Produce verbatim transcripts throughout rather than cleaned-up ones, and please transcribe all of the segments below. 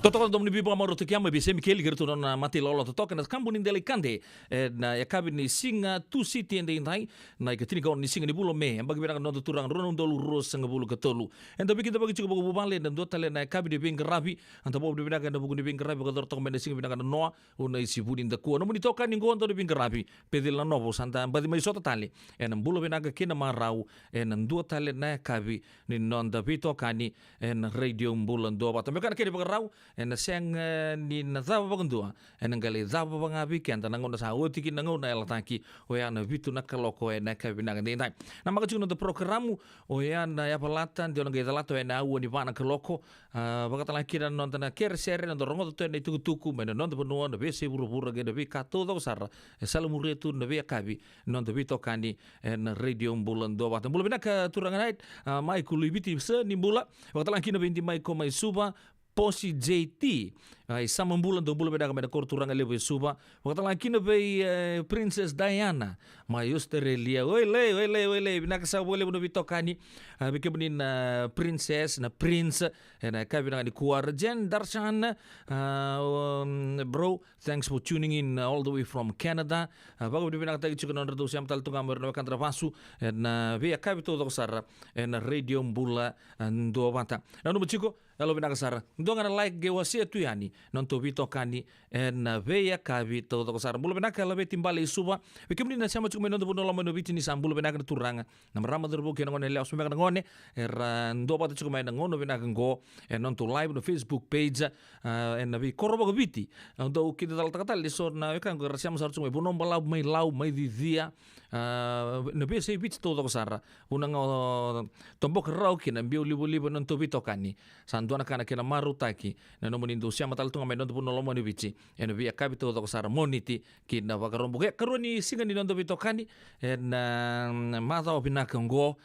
Totoka na domo ni veivakamarautaki mai vei Semi Keli kei ratou na nona matailolota toka na kabu ni Delaikade. Ena yakavi ni siga Tusiti edaidai, na ikatini ka ono ni siga ni vula o Me. Yabaki vinaka na noda turaga, rua na udolu ruasagavulu ka tolu. Eda veikidavaki tiko vakavuvale ena dua tale na yakavi ni veiqaravi. Eda vakavinavinaka ena vuku ni veiqaravi vakayacora toka mai na Siga Vinaka na Noa, o Naisi Vunidakua. Nomuni itokani qo, dua na veiqaravi, Peceli Nanovo, sa da baci mai sota tale ena bula vinaka kei na marau ena dua tale na yakavi ni noda veitokani ena Radio Bula Duavata. Me vaka na kena ivakarau, ena sega ni na cava vakadua, ena qai lai cava vaka ga vei keda na gauna sa oti kina na gauna yalataki, oya na vitu na kaloko ena yakavi vinaka edaidai. Namaka tiko na noda porokaramu, oya na yavalata, de o na qai calata oya na aua ni va na kaloko. A, vakatalega kina na noda na kerekere, na noda rogoca tu ena itukutuku mai na noda vanua, na veiyasai vuravura kei na veika taucoko sara e salamuria tu na veiyakavi ni noda veitokani ena Radio Bula Duavata. Bula vinaka turaga Nait, a, Michael Luiviti, sa ni bula. Vakatalega kina vei Di Michael mai Suva, Posi J T, a, i Samabula, dou bula vinaka mai na koro turaga levu e Suva. Vakatalega kina vei, e, Princess Diana mai Australia. Oilei, oilei, oilei. Vinaka saka vakalevu na veitokani, a, vei kemuni na Princess, na Prince, ena yakavi vinaka nikua. Rajen Darshan, a, um, bro, thanks for tuning in, uh, all the way from Canada. A, vakavinavinakataki tiko na nodratou sema tale tu ga mai o ira na wekada na vasu ena veiyakavi taucoko sara ena Radio Bula, a, Duavata. Nanuma tiko, yalo vinaka sara. Dua ga na like qai wasea tu yani na nodatou veitokani ena veiyakavi taucoko sara. Bula vinaka Laveti Bale i Suva. Vei kemuni na sema tiko mai na noda vanua loma ni Viti, ni sa bula vinaka na turaga, na marama, cauravou kei na gone yalewa, se beka na gone era duavata tiko mai ena gauna vinaka qo ena nodatou live na Facebook page, a, ena veikoro vakaviti. Au dau kidacala taka tale eso na wekaqu era sema sara tiko mai Vanuabalavu, mai Lau, mai Cicia, a, na veiyasai Viti taucoko sara. Vuna ga o Toboka Rau kei na Biaulivaliva na nodatou veitokani. Sa dua na ka na kena marautaki na nomuni dau sema tale tu ga mai na noda vanua loma ni Viti ena veiyakavi taucoko sara, Moniti ki na Vakaraubuka. E karua ni siga ni noda veitokani ena, mm, macawa vinaka oqo.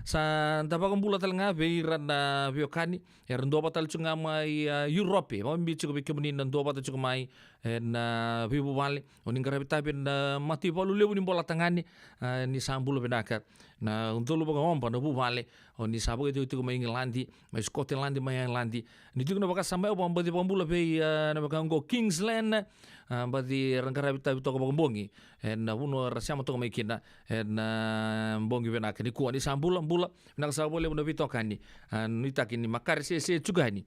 Sa da vakabula tale ga vei ira na veiwekani era duavata tale tiko ga mai, a, Europe. Vakabibi tiko vei kemuni na duavata tiko mai ena, a, veivuvale. O ni qaravi tavi ena, a, mataivalu levu ni Bolatagane, a, ni sa bula vinaka. Na udolu vakaoba na vuvale, o ni sa vakaitiko tiko mai Igiladi, mai Scotland, mai Ireland. Ni tiko na vakasamayau, vakabaci vakabula vei, a, na wekaqu o Kingsland, a, baci era qaravi tavi toka vakabogi ena vanua era sema toka mai kina ena, a, bogi vinaka nikua. Ni sa bula, bula vinaka saka vakalevu na veitokani, a, nuitaki ni makare sese tiko yani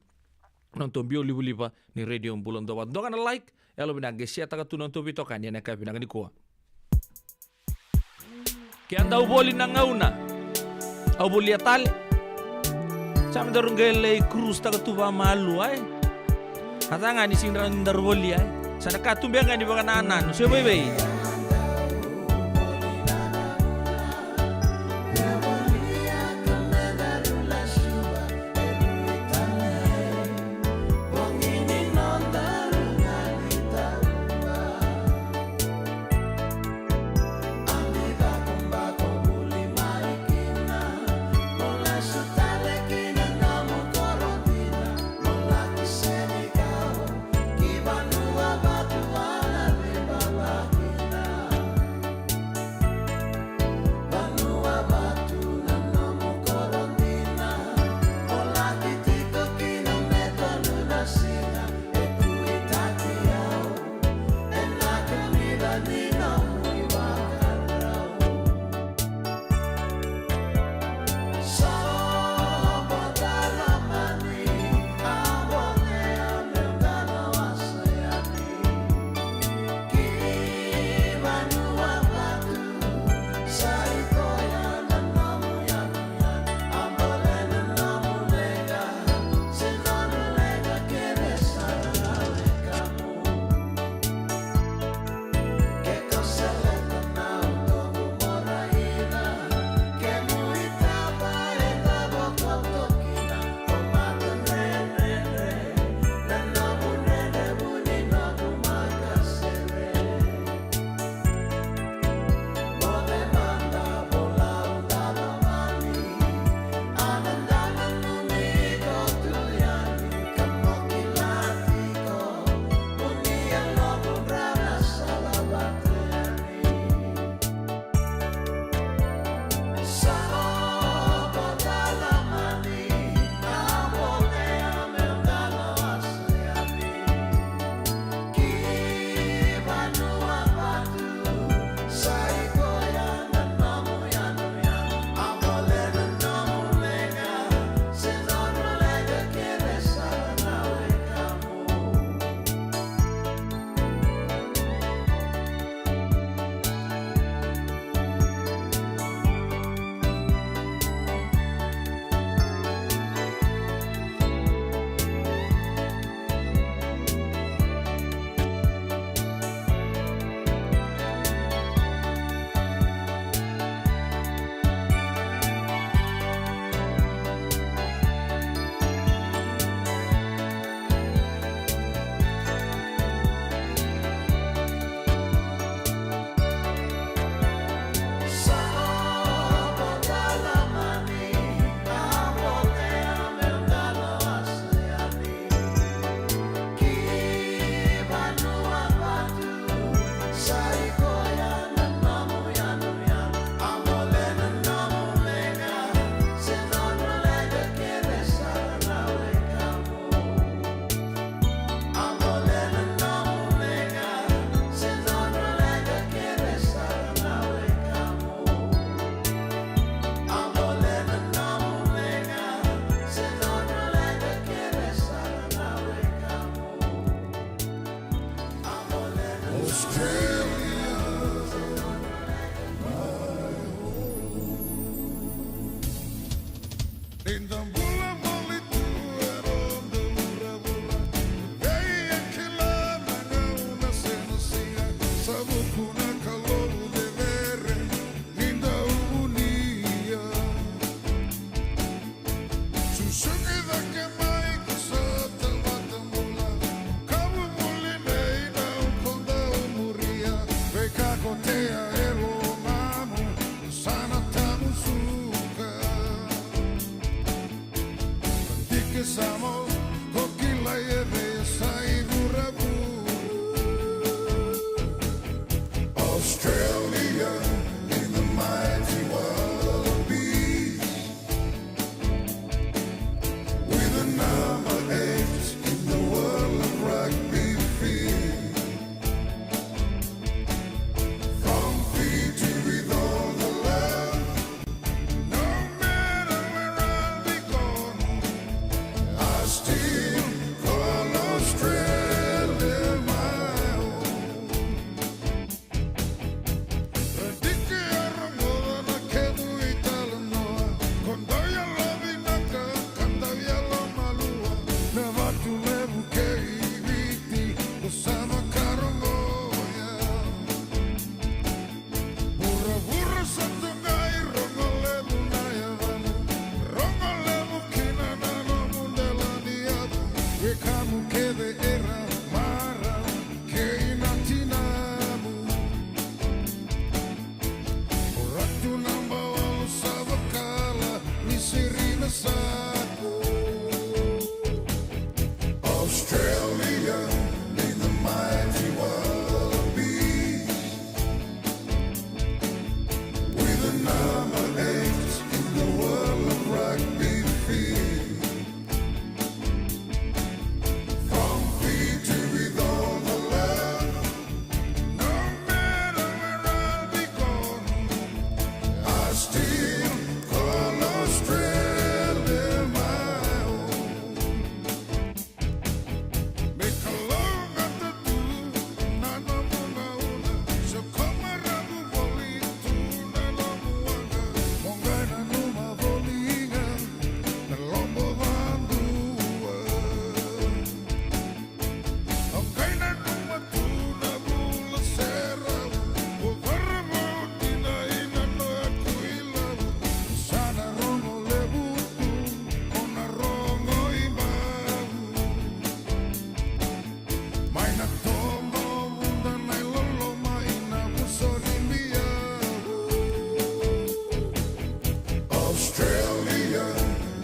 na nodatou Biaulivaliva ni Radio Bula Duavata. Dua ga na like, yalo vinaka, qai share taka tu na nodatou veitokani ena yakavi vinaka nikua. Ke a dau voli na gauna, au volia tale. Sa me daru qai lai cruise taka tu vakamalua, e? A ca ga ni sega ni rawa ni daru volia, e? Sa na ka tu beka ga ni vakanananu se vaivei. Samoa, ko kilai e vei sa i vuravura. Australia in the mighty wallabies, with the number eight in the world of rugby field. From Fiji with all the love, no matter where I'll be gone, I still call Australia my own. Radiki a rogoca na kevu italanoa, ko dau yalovinaka ka dau yalomalua, na Vatu Levu kei Viti, ko sa vakarogoya. Vuravura sa tu qai rogo levu na yavamu, rogo levu kina na nomu dela ni yavu. Wekamu kece era marama kei na tinamu. O Ratu naba walu sa vakala ni siri na saku. Australia in the mighty wallabies, with the number eight in the world of rugby field. From Fiji with all the love, no matter where I'll be gone, I still call Australia my own. Me kalougata tu na nomu gauna, se ko maravu voli tu na nomu waqa, mo qai nanuma voli ga na lobo vadua. Au qai nanuma tu na vula serau, o Varavou dina i na noqu ilavo. Sa na rogo levu tu, ko na rogo i bau. Mai na toba vuda na iloloma i na vusori biau. Australia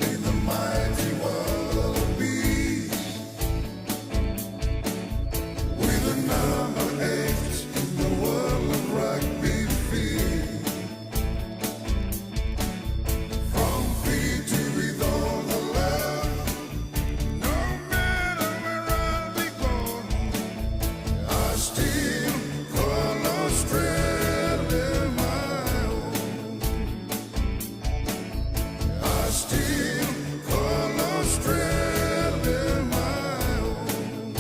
in the mighty wallabies, with the number eight in the world of rugby field. From Fiji with all the love, no matter where I'll be gone, I still call Australia my own. I still call Australia my own.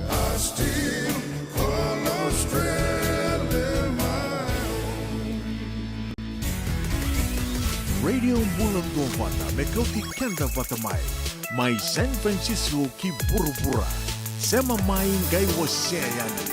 I still call Australia my own. Radio Bula Duavata, me kauti keda vata mai. Mai San Francisco ki vuravura. Sema mai qai wasea yani.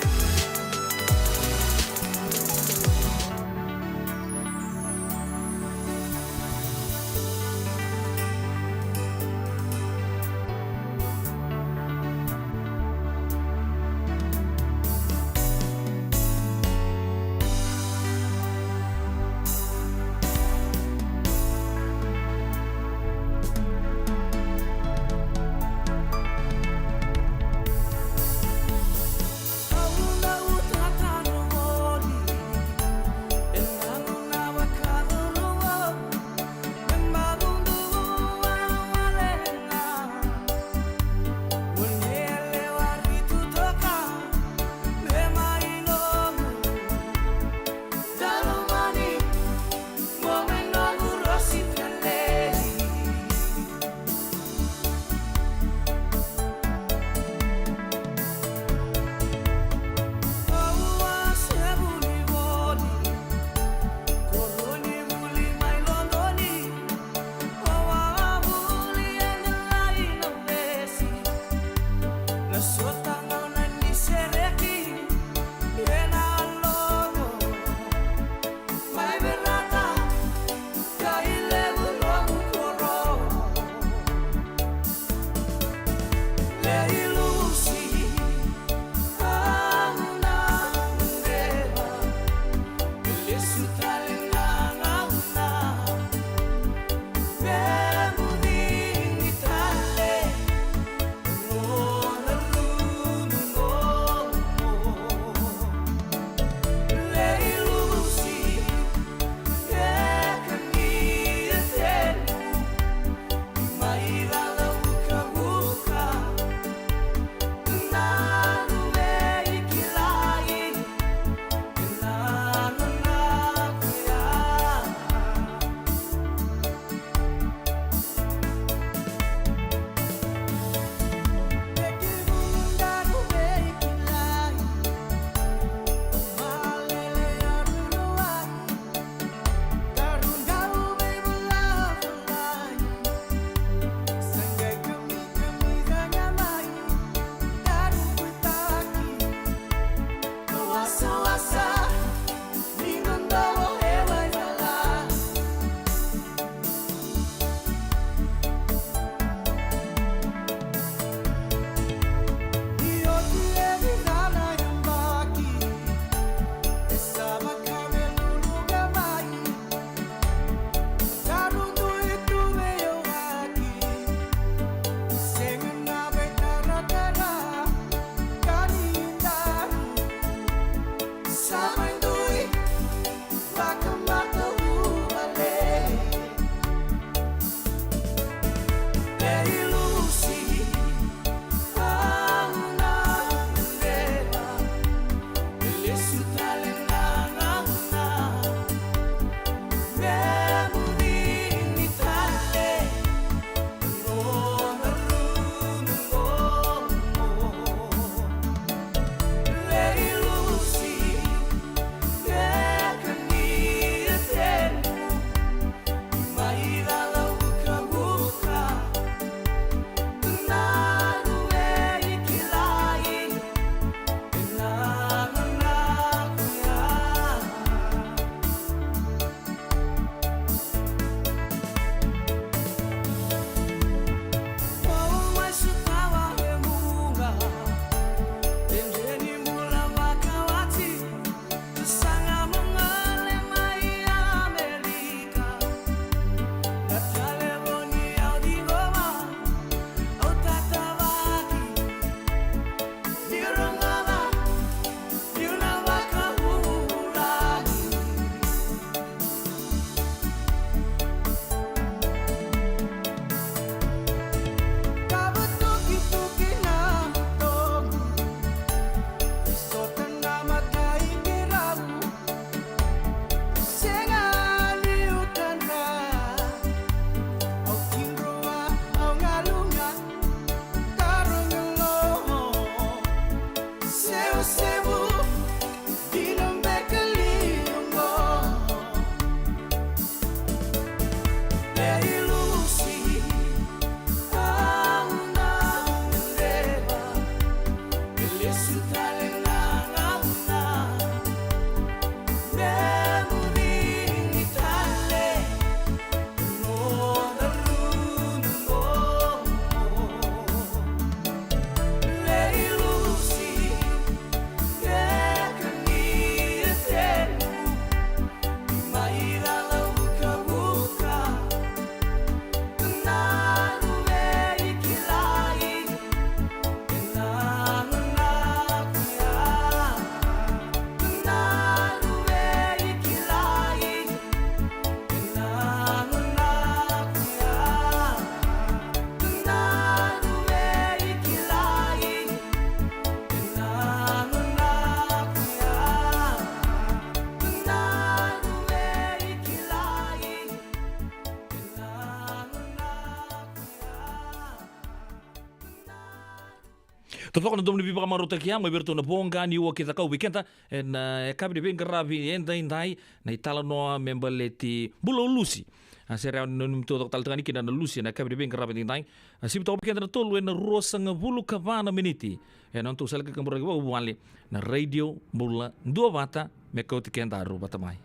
Taucoko na domo ni veivakamarautaki ya mai vei iratou na Voqa Niua kei Cakau vei keda ena yakavi ni veiqaravi edaidai, na italanoa me baleti Bula o Lusi. A, sere au ni nanumi tou cakatale tale ga ni kina na Lusi ena yakavi ni veiqaravi edaidai. A, sivi toka vei keda na tolu ena ruasagavulu ka va na miniti ena nodatou sala ni kaburaki vakavuvale na Radio Bula Duavata me kauti kedaru vata mai.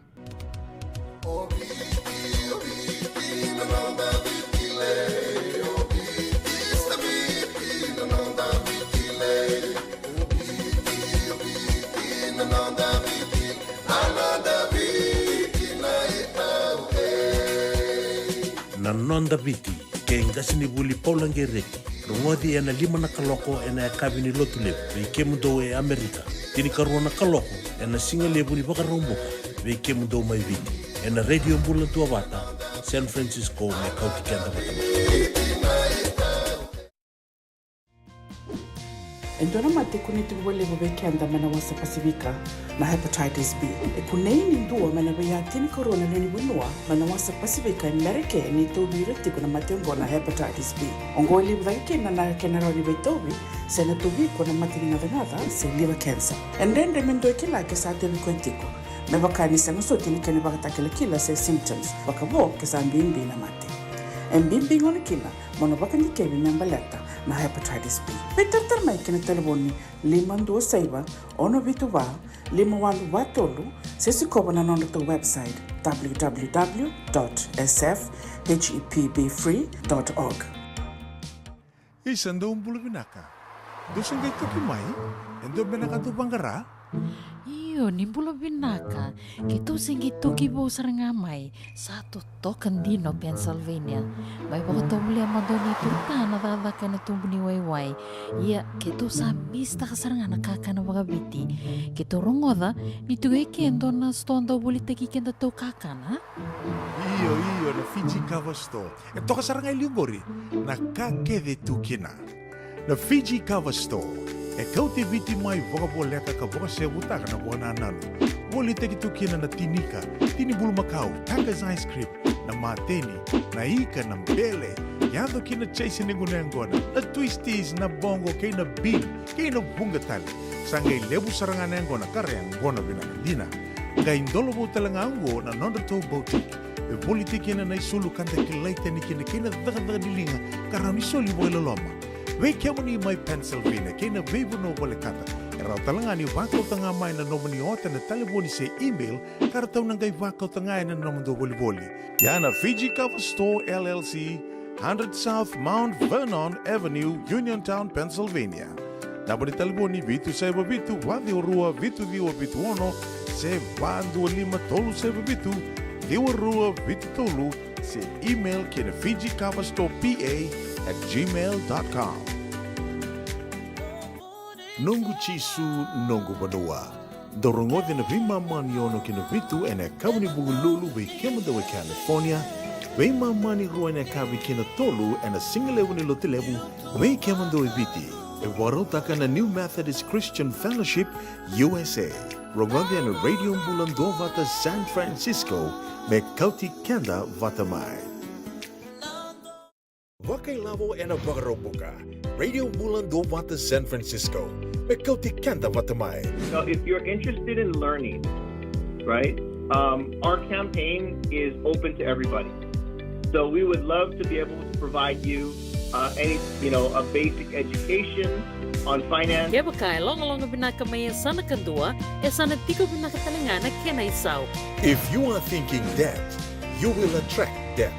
Na Noda Viti, kei qasenivuli Paula Qereti. Rogoci ena lima na kaloko ena yakavi ni Lotulevu vei kemudou e Amerika. Tinikarua na kaloko ena sigalevu ni Vakaraubuka vei kemudou mai Viti, ena Radio Bula Duavata, San Francisco, me kauti keda vata mai. E dua na mate e kunei tiko vakalevu vei keda mai na wasa Pasifika, na hepatitis B. E kunei ni dua mai na veiya tinikarua na lewe ni vanua mai na wasa Pasifika e Merika ni tauvi ira tiko na mate oqo na hepatitis B. Oqo e levu cake kina na kena rawa ni veitauvi se na tauvi iko na mate ni gacagaca se liver cancer. E dredre me dua e kila ke sa tauvi koya tiko, me vaka ni sega soti na kena ivakatakilakila se symptoms vakavo ke sa bibi na mate. E bibi gona kina mo na vakadikevi me baleta na hepatitis B. Veitaratara mai ki na talevoni lima dua saiva, ono vitu va, lima walu va tolu, se sikova na nodratou website, w w w dot s f h e p b free dot org. Isa, dou bula vinaka. Dou se qai toki mai? E dua beka na ka dou vaqara? Io, ni bula vinaka. Keitou se qai toki vou sara ga mai. Sa totoka dina o Pennsylvania. Mai vakatovolea mada o neitou ta na cakacaka ena tubu ni waiwai. Ia, keitou sa misitaka sara ga na kakana vakaviti. Keitou rogoca ni tiko e ke e dua na sitoa dau volitaki kedatou kakana. Io, io, na Fiji Cover Store. E toka sara ga e liu qori na ka kece e tu kina. Na Fiji Cover Store e kauti Viti mai vakavoleka ka vakasevutaka na vakanananu. Volitaki tu kina na tinika, tini bulumakau, Taka's ice cream, na mateni, na ika, na bele, yaco ki na chase ni gunu yaqona, na twisties, na bogo kei na bean, kei na vuqa tale. Sa qai levu sara ga na yaqona ka ra yaqona vinaka dina. Qai dolovou tale ga oqo na nodratou boutique. E volitaki kina na isulu ka da kilai tani kina kei na cakacaka ni liga ka rawa ni soli vakailoloma. Vei kemuni mai Pennsylvania kei na veivanua volekata, e rawa tale ga ni vakauta ga mai na nomuni ota na talevoni se email ka ratou na qai vakauta ga ena nomudou volivoli. Ia na Fiji Cover Store L L C, hundred South Mount Vernon Avenue, Uniontown, Pennsylvania. Naba ni talevoni vitu saiva vitu, va ciwa rua, vitu ciwa vitu ono, se va dua lima tolu saiva vitu, ciwa rua vitu tolu, se email ki na Fiji Cover Store P A at gmail dot com. Noqu Jisu, noqu vanua. Dou rogoci na veimama ni ono ki na vitu ena yakavi ni Vukelulu vei kemudou e California, veimama ni rua ena yakavi ki na tolu ena sigalevu ni Lotulevu vei kemudou e Viti. E vakarautaka na New Methodist Christian Fellowship U S A. Rogoci ena Radio Bula Duavata San Francisco me kauti keda vata mai. Vakailavo ena Vakaraubuka, Radio Bula Duavata San Francisco, me kauti keda vata mai. Now, if you're interested in learning, right, um, our campaign is open to everybody. So we would love to be able to provide you, uh, any, you know, a basic education on finance. Kevaka e logaloga vinaka mai e sa na kadua, e sa na tiko vinaka tale ga na kena isau. If you are thinking debt, you will attract debt.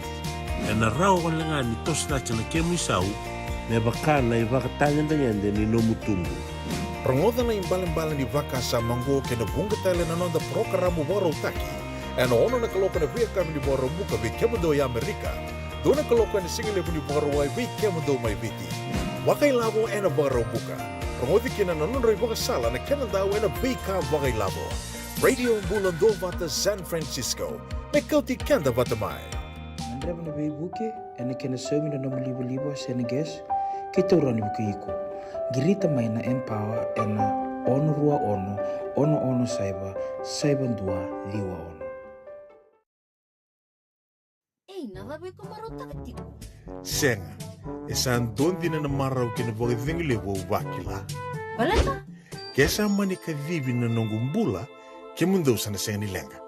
Ena rawa wale ga ni toso cake na kemu isau me vaka na ivakatagedegede ni nomu tubu. Rogoca na ibalebale ni vakasama oqo kei na vuqa tale na noda parokaramu vakarautaki ena ono na kaloko ena veiyakavi ni Vakaraubuka vei kemudou e Amerika, dua na kaloko ena sigalevu ni Vakarauwai vei kemudou mai Viti. Vakailavo ena Vakaraubuka. Rogoci kina na nodra ivakasala na kena dau ena veika vakailavo. Radio Bula Duavata San Francisco, me kauti keda vata mai. Gadreva na veivuke ena kena saumi na nomu livaliva se na gas, keitou rawa ni vukei iko. Qirita mai na Empower ena ono rua ono, ono ono saiva, saiva dua ciwa ono. Ina cava iko marautaka tiko? Sega, e sa dua dina na marau kei na vakacegu levu au vakila. Baleta? Ke sa mani kacivi na noqu bula, kemudou sa na sega ni leqa.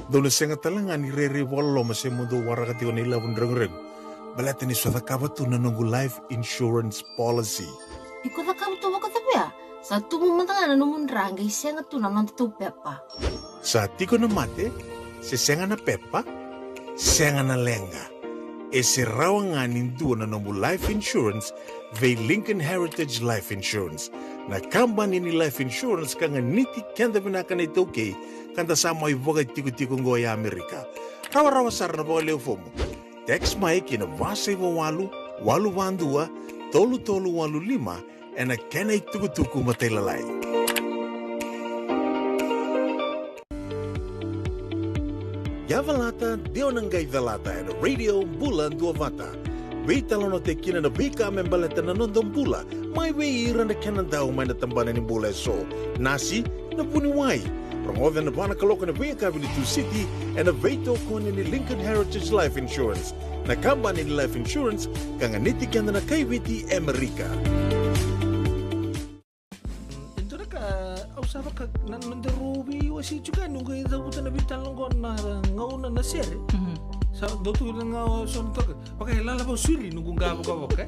Dou na sega tale ga ni rairai vakaloloma se mo dou waraka tiko na ilavo ni reguregu. Baleta ni sa cakava tu na noqu life insurance policy. Iko cakava tu vakacava ya? Sa tubu mada ga na nomu dra qai sega tu na noda tou pepa. Sa tiko na mate, se sega na pepa, sega na leqa. E se rawa ga ni dua na nomu life insurance vei Lincoln Heritage Life Insurance. Na kabani ni life insurance ka ganiti keda vinaka na iTaukei, ka da sa mai vakatikotiko oqo e Amerika. Rawarawa sara na vakalewe fomu. Text mai ki na va saiva walu, walu va dua, tolu tolu walu lima, ena kena itukutuku matailalai. Yavalata, de o na qai calata ena Radio Bula Duavata. Veitalanoataki kina na veika me baleta na noda bula, mai vei ira na kena dau mai na tabana ni bula eso. Nasi, na vuniwai. Rogoca ena va na kaloko ena veiyakavi ni Tusiti, ena veitokoni ni Lincoln Heritage Life Insurance. Na kabani ni life insurance ka ganiti keda na kaiviti Amerika. E dua na ka au sa vaka na noda rau veiwasei tiko yani, au qai cavuta na veitalanoa qo na gauna na sere. Mhm. Sa dau tu na gauna so na toka. Vaka e lala vau suli noqu qavokavoka, e.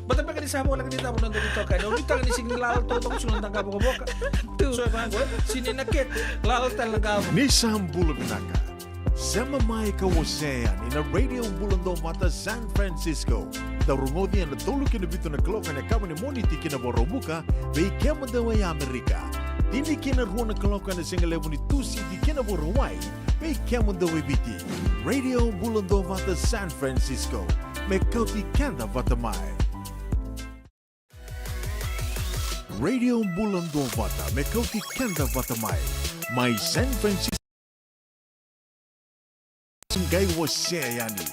Bata beka ni sa voleka ni cava noda ni toka, e. Au nuitaka ni sega ni lala toka, toka suli noda qavokavoka. Tu. So e vaqo, e. Sini na kete, lala tale na qavo. Ni sa bula vinaka. Sema mai ka wasea yani na Radio Bula Duavata San Francisco. Dau rogoci ena tolu ki na vitu na kaloko ena yakavi ni Moniti ki na Vakaraubuka, vei kemudou e Amerika. Tini ki na rua na kaloko ena sigalevu ni Tusiti ki na Vakarauwai, vei kemudou e Viti. Radio Bula Duavata San Francisco, me kauti keda vata mai. Radio Bula Duavata, me kauti keda vata mai. Mai San Francisco. Qai wasea yani.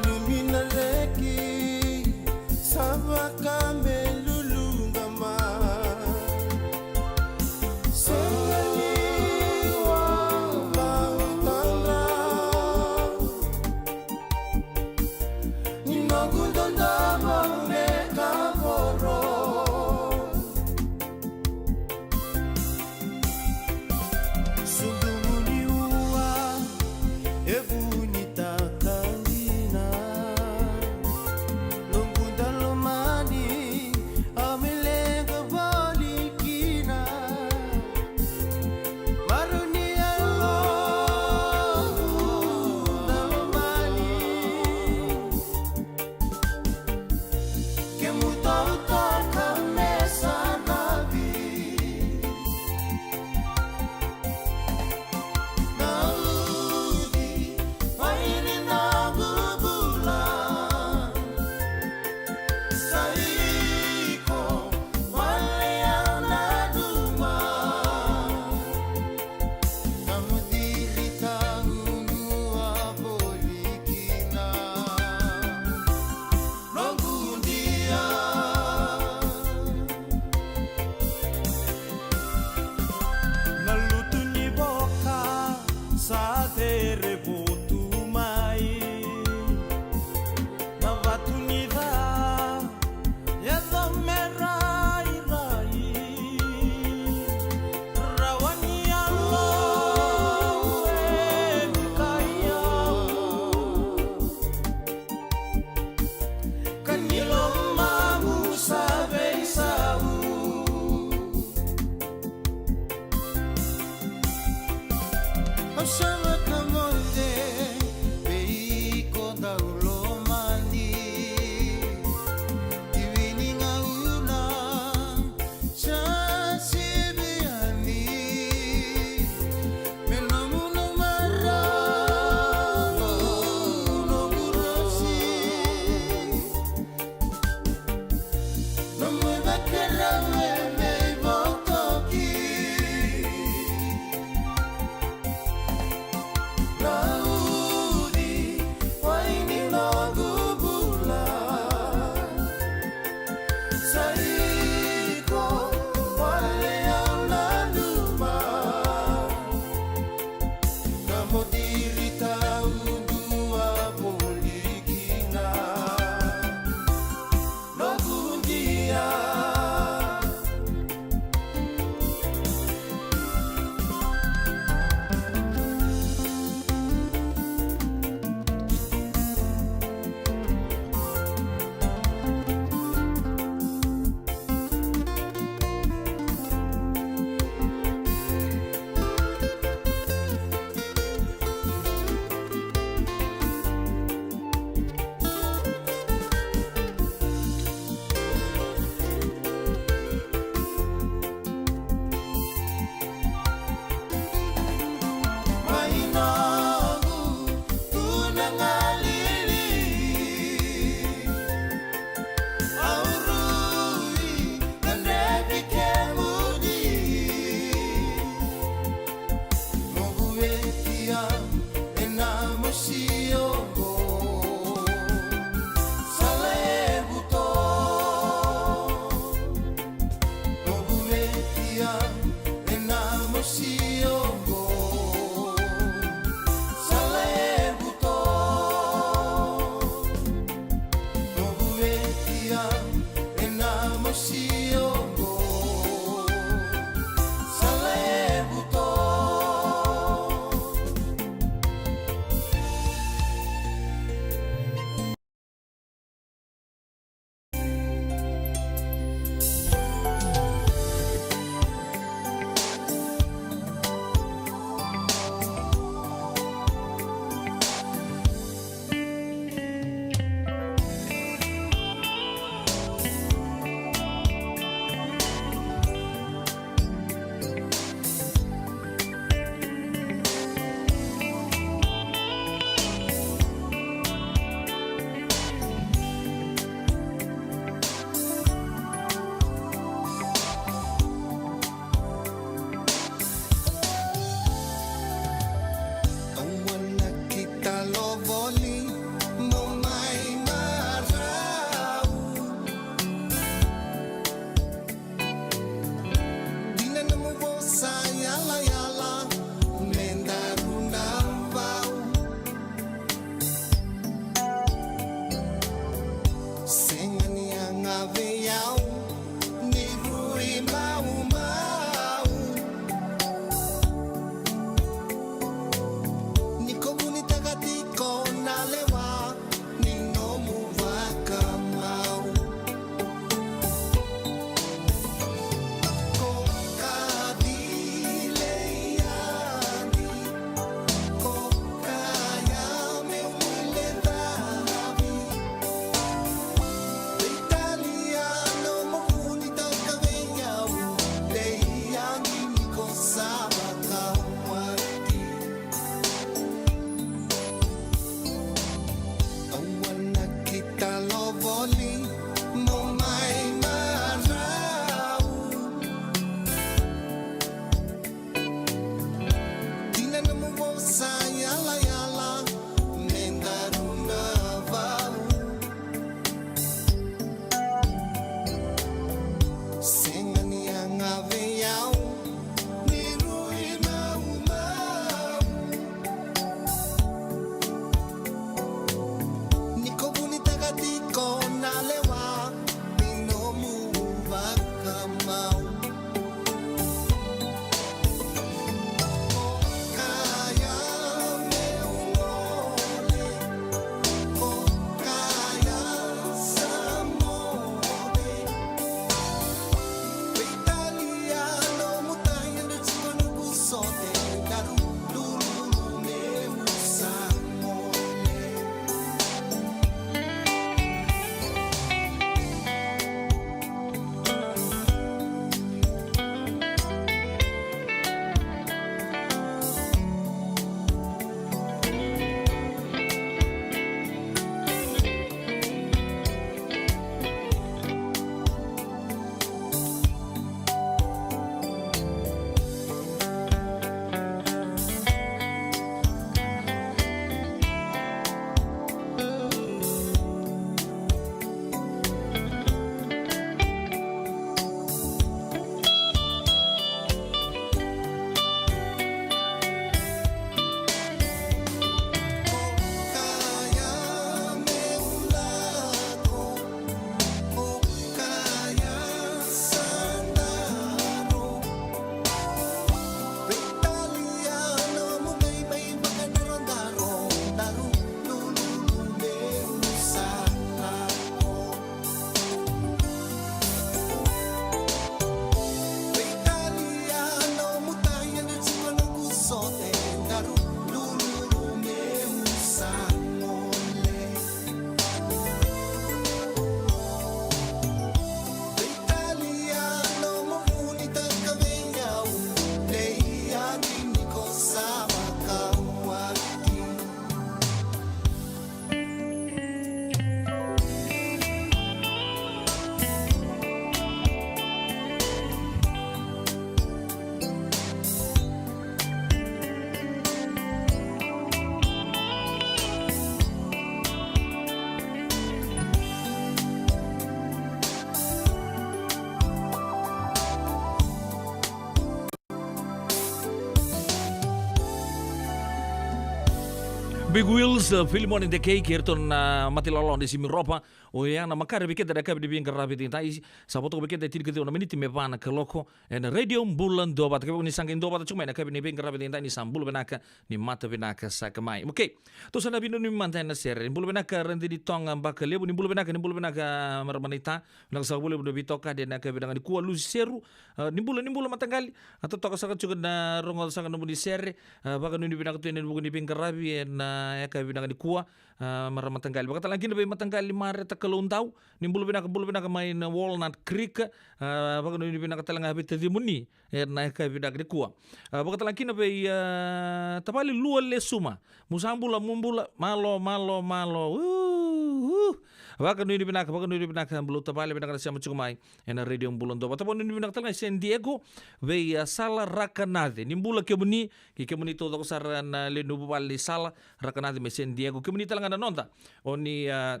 Big Wheels, uh, Filimoni Dekei, kei iratou na matailawalawa ni Simi Ropa. O ya na makare vei keda na yakavi ni veiqaravi edaidai. Sa vo toka vei keda e tini ka ciwa na miniti me va na kaloko ena Radio Bula Duavata. Kevaka ni sa qai duavata tiko mai na yakavi ni veiqaravi edaidai, ni sa bula vinaka, ni mata vinaka saka mai. Okay. Tou sa na veinanumi mada ena sere. Ni bula vinaka Radini Toga Bakalevu, ni bula vinaka, ni bula vinaka marama naita. Vinaka saka vakalevu na veitokani ena yakavi vinaka nikua, Lusi Seru. Ah, ni bula, ni bula mataqali. A totoka saka tiko na rogoca saka nomuni sere. Ah, vakanuinui vinaka tu ena vuku ni veiqaravi ena yakavi vinaka nikua. Ah, marama mataqali. Vakatalega kina vei mataqali Mareta Kaloudau. Ni bula vinaka, bula vinaka mai na Walnut Creek. Ah, vakanuinui vinaka talega vei tacimuni ena yakavi vinaka nikua. Ah, vakatalega kina vei, ah, tavale Lua Lesuma. Mu sa bula, mu bula, malo, malo, malo. Uh, uh. Vakanuinui vinaka, vakanuinui vinaka, bula tavale, vinaka na sema tiko mai ena Radio Bula Duavata. Vakanuinui vinaka talega San Diego, vei, ah, Sala Rakanace. Ni bula kemuni, kei kemuni taucoko sara na lewe ni vuvale ni Sala Rakanace mai San Diego. Kemuni talega na noda. O ni, ah,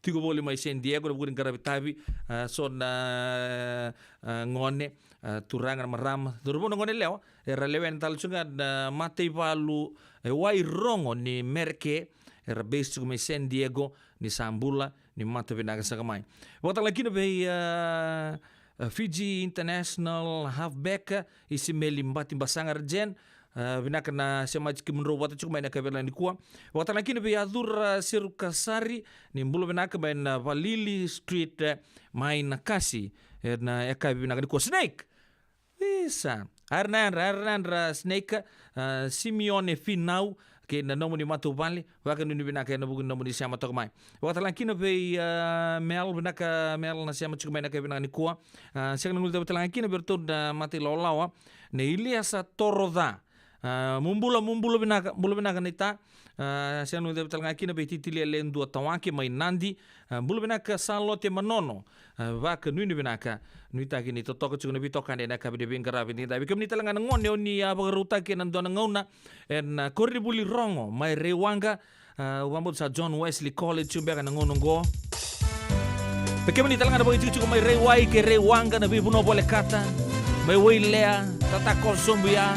tiko voli mai San Diego, na vuku ni qaravi tavi, ah, so na, ah, gone, ah, turaga na marama. Cauravou na gone yalewa, era lewena tale tiko ga na mataivalu, e Wairogo ni Mereke, era base tiko mai San Diego, ni sa bula, ni mata vinaka saka mai. Vakatalega kina vei, ah, ah, Fiji International halfback, Isimeli Bati Basaga Rajen, ah, vinaka na semati kemudrau vata tiko mai na yakavi vinaka nikua. Vakatalega kina vei Acura Serukasari, ni bula vinaka mai na Valili Street, eh, mai Nakasi, ena yakavi vinaka nikua. Snake! Isa. Ara na yadra, ara na yadra Snake, ah, Simeone Finau, kei na nomuni matavuvale, vakanuinui vinaka ena vuku ni nomuni sema toka mai. Vakatalega kina vei, ah, Mel, vinaka Mel na sema tiko mai na yakavi vinaka nikua. Ah, sega ni guilecavi talega kina vei iratou na matailawalawa, na Iliasa Toroca. Ah, mu bula, mu bula vinaka, bula vinaka naita. Ah, sega ni guilecavi talega kina vei Titilia Ledua Tawake mai Nadi. Ah, bula vinaka Salote Manono. Ah, vakanuinui vinaka. Nuitaki ni totoka tiko na veitokani ena yakavi ni veiqaravi edaidai. Vei kemuni talega na gone o ni a vakarautaki ena dua na gauna ena, ah, koronivuli Rogo mai Raiwaqa. Ah, au vakabauta sa John Wesley College tiko beka na gauna oqo. Vei kemuni talega na vakaitikotiko mai Raiwai kei Raiwaqa, na veivanua volekata, mai Wailea, Tatakoso, Buya.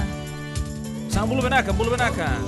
Sa bula vinaka, bula vinaka.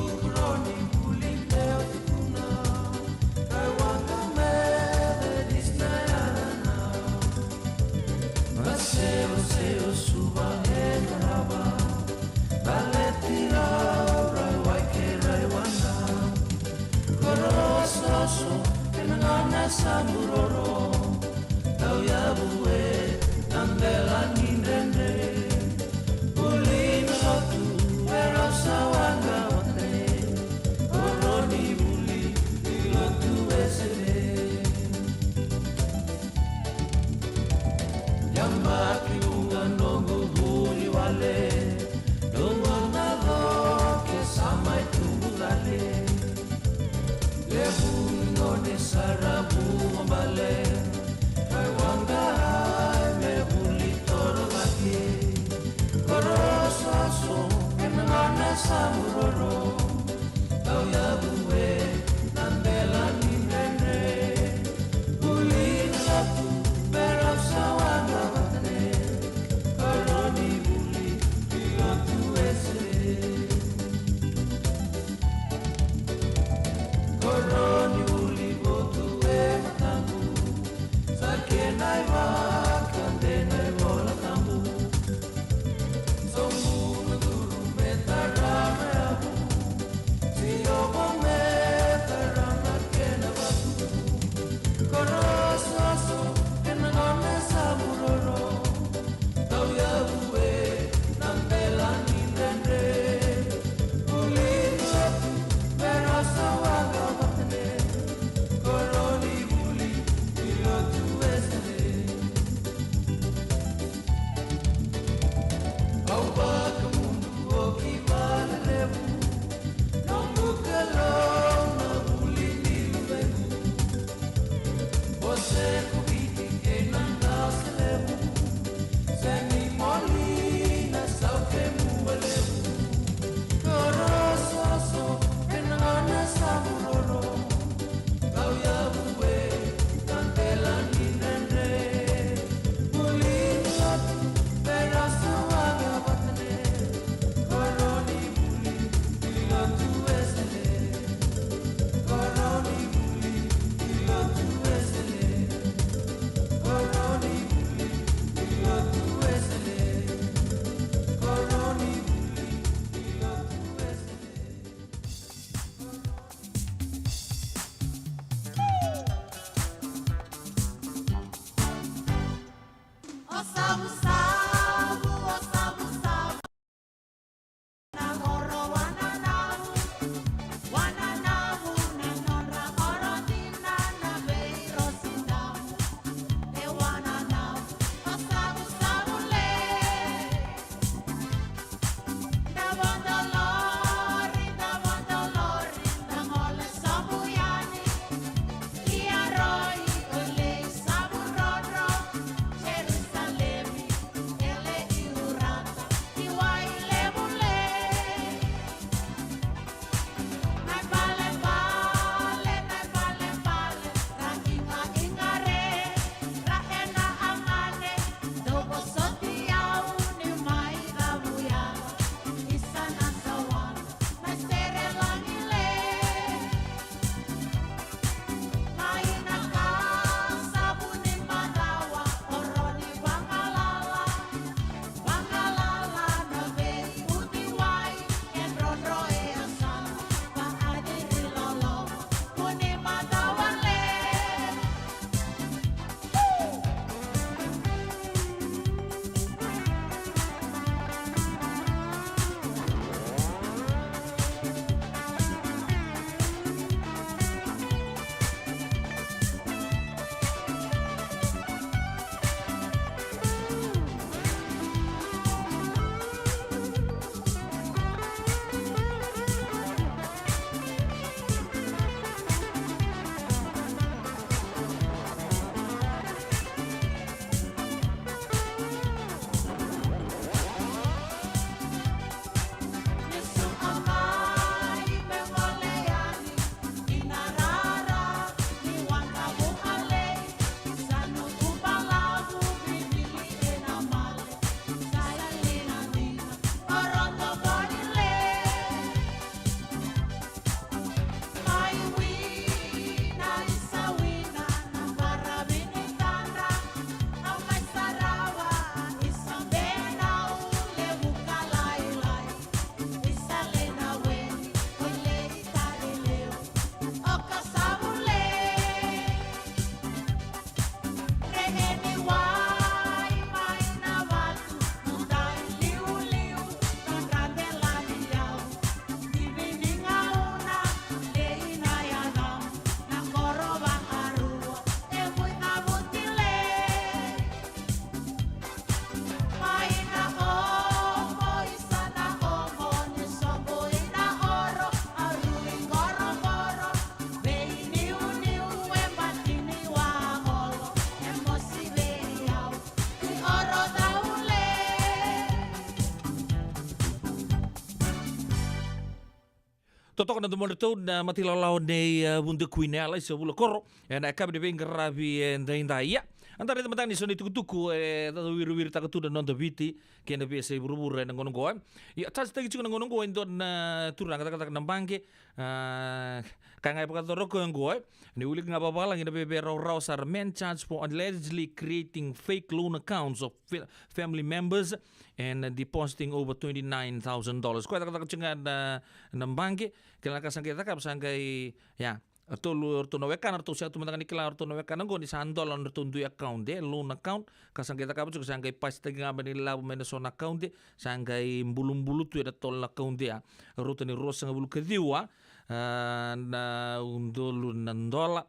Totoka na domodratou na matailawalawa nei, e, Vuda Kui na Yala i Savula Koro. E na yakavi ni veiqaravi, e, daidai. Ia, eda raica mada ni so na itukutuku, e, da wiriwiritaka tu na noda Viti kei na veiyasai vuravura ena gauna oqo, e. Ia, charge-taki tiko na gauna oqo e dua na turaga cakacaka na baqe, a, ka ga e vakayacora o koya oqo, e. Ni wilika ga vavalagi na veiveiraurau sara, man charged for allegedly creating fake loan accounts of fa-, family members and depositing over twenty-nine thousand dollars. Koya cakacaka tiko ga na, na baqe, kila na ka sa qai cakava, sa qai, ia, ratou, ratou na wekana, ratou sa tu mada ga ni kila, ratou na wekana oqo ni sa dola na ratou dui account, e, loan account, ka sa qai cakava tiko, sa qai pasitaki ga mai na ilavo mai na so na account, e, sa qai bulubulu tu ena tolu na account, e, a, rauta ni ruasagavulu ka ciwa, a, na udolu na dola.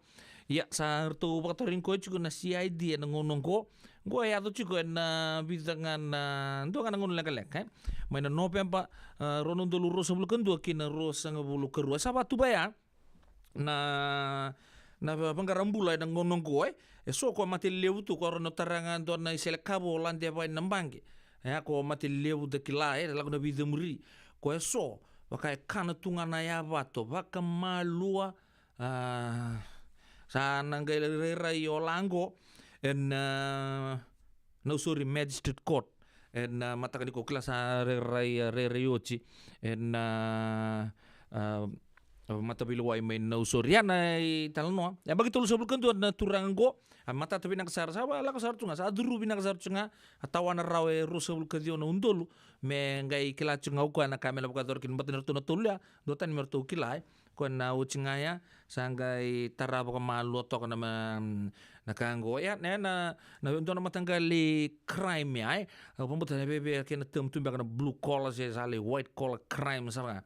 Ia, sa ratou vakatarogi koya tiko na C I D ena gauna oqo. Oqo e yaco tiko ena vica ga na, dua ga na gauna lekaleka, e. Mai na Noveba, a, rua na udolu ruasagavulu ka dua ki na ruasagavulu ka rua. Sa vakatuba ya na, na va-, vaqara bula ena gauna oqo, e. E so koya mate levu tu, koya rau na tara ga dua na iselekava o Lade Vai na baqe. E, koya mate levu da kila, e, lako na veicemuri. Koya e so, vaka e kana tu ga na yavato vakamalua, a, sa na qai rairai o la oqo ena, a, Nausori Magistrate Court. Ena, a, mataka nikua, kila sa rairai, a, rairai oti ena, a, a, mataveilewai mai Nausori. Ia na italanoa. E yabaki tolusagavulu ka dua na turaga oqo. A matata vinaka sara, sa va-, lako sara tu ga, sa curu vinaka sara tu ga. A tawana rawa e ruasagavulu ka ciwa na udolu. Me qai kila tu ga o koya na ka me na vakayacora kina, baleta ni ratou na tolu ya, duatani me ratou kila, e. Koya na oti ga ya, sa qai tara vakamalua toka na ma-, na ka oqo. Ia, na, na, na dua na mataqali crime ya, e. Au vakabauta na veve kei na term tu beka na blue collar, se sa lai white collar crime sara ga.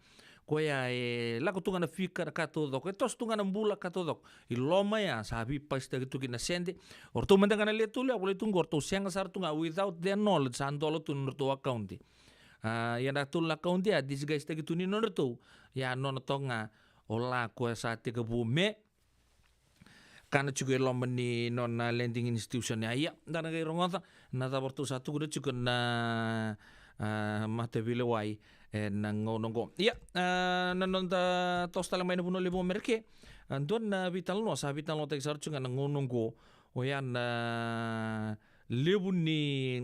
Koya e lako tu ga na fika, na ka taucoko, e toso tu ga na bula, ka taucoko. I loma ya, sa veipasitaki tu kina na sede. O ratou mada ga na le tolu ya, volai tu oqo, o ratou sega sara tu ga, without their knowledge, sa dola tu na nodratou account. A, ia na tolu na account ya, disguise-taki tu ni nodratou. Ia nona toka ga, o la koya sa tekivu me kana tiko e loma ni nona lending institution ya. Ia, da na qai rogoca na cava ratou sa tukuna tiko na, a, mataveilewai ena gauna oqo. Ia, a, na noda toso tale mai na vanua levu o Mereke, a, dua na veitalanoa sa veitalanoataki sara tiko ga na gauna oqo, oya na levu ni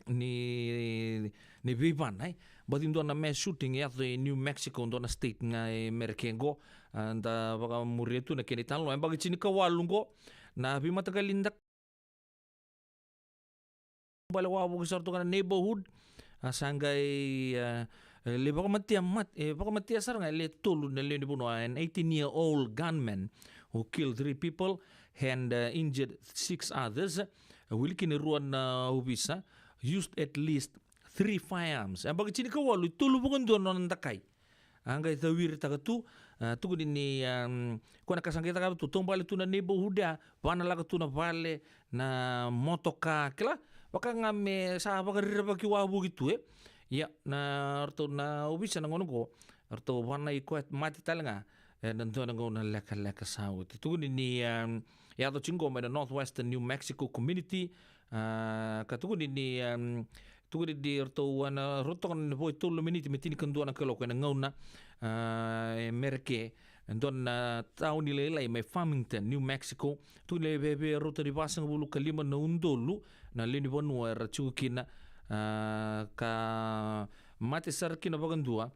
ni, ni veivana, e. Baci dua na mass shooting e yaco e New Mexico, dua na state ga e Mereke qo. A, da vakamuria tu na kena italanoa. E yabaki tinikawalu qo na veimataqali da bale wavoki sara tu ga na neighborhood. A, sa qai, a, e, le vakamatea mat-, e, vakamatea sara ga e le tolu na lewe ni vanua, an eighteen year old gunman who killed three people and, uh, injured six others. A, wili kina e rua na ovisa, used at least three firearms. E yabaki tinikawalu, e tolu vakadua na nona dakai. A qai cawiritaka tu, a, tukuni ni, um, koya na ka sa qai cakava tu, taubale tu na neighborhood ya, vana lako tu na vale, na motoka, kila, vaka ga me sa vakarerevaki wavoki tu, e. Ia, na ratou na ovisa na gauna qo, ratou vanai koya mate tale ga, e, na dua na gauna lekaleka sa oti. Tukuni ni, um, yaco tiko qo mai na Northwestern New Mexico Community, a, ka tukuni ni, um, tukuni ni ratou, a, na ratou toka na vo e tolu na miniti me tinikadua na kaloko ena gauna, a, e Mereke, e dua na tauni lailai mai Farmington, New Mexico. Tukuni ni veve rauta ni vasagavulu ka lima na udolu na lewe ni vanua era tiko kina, a, ka mate sara kina vakadua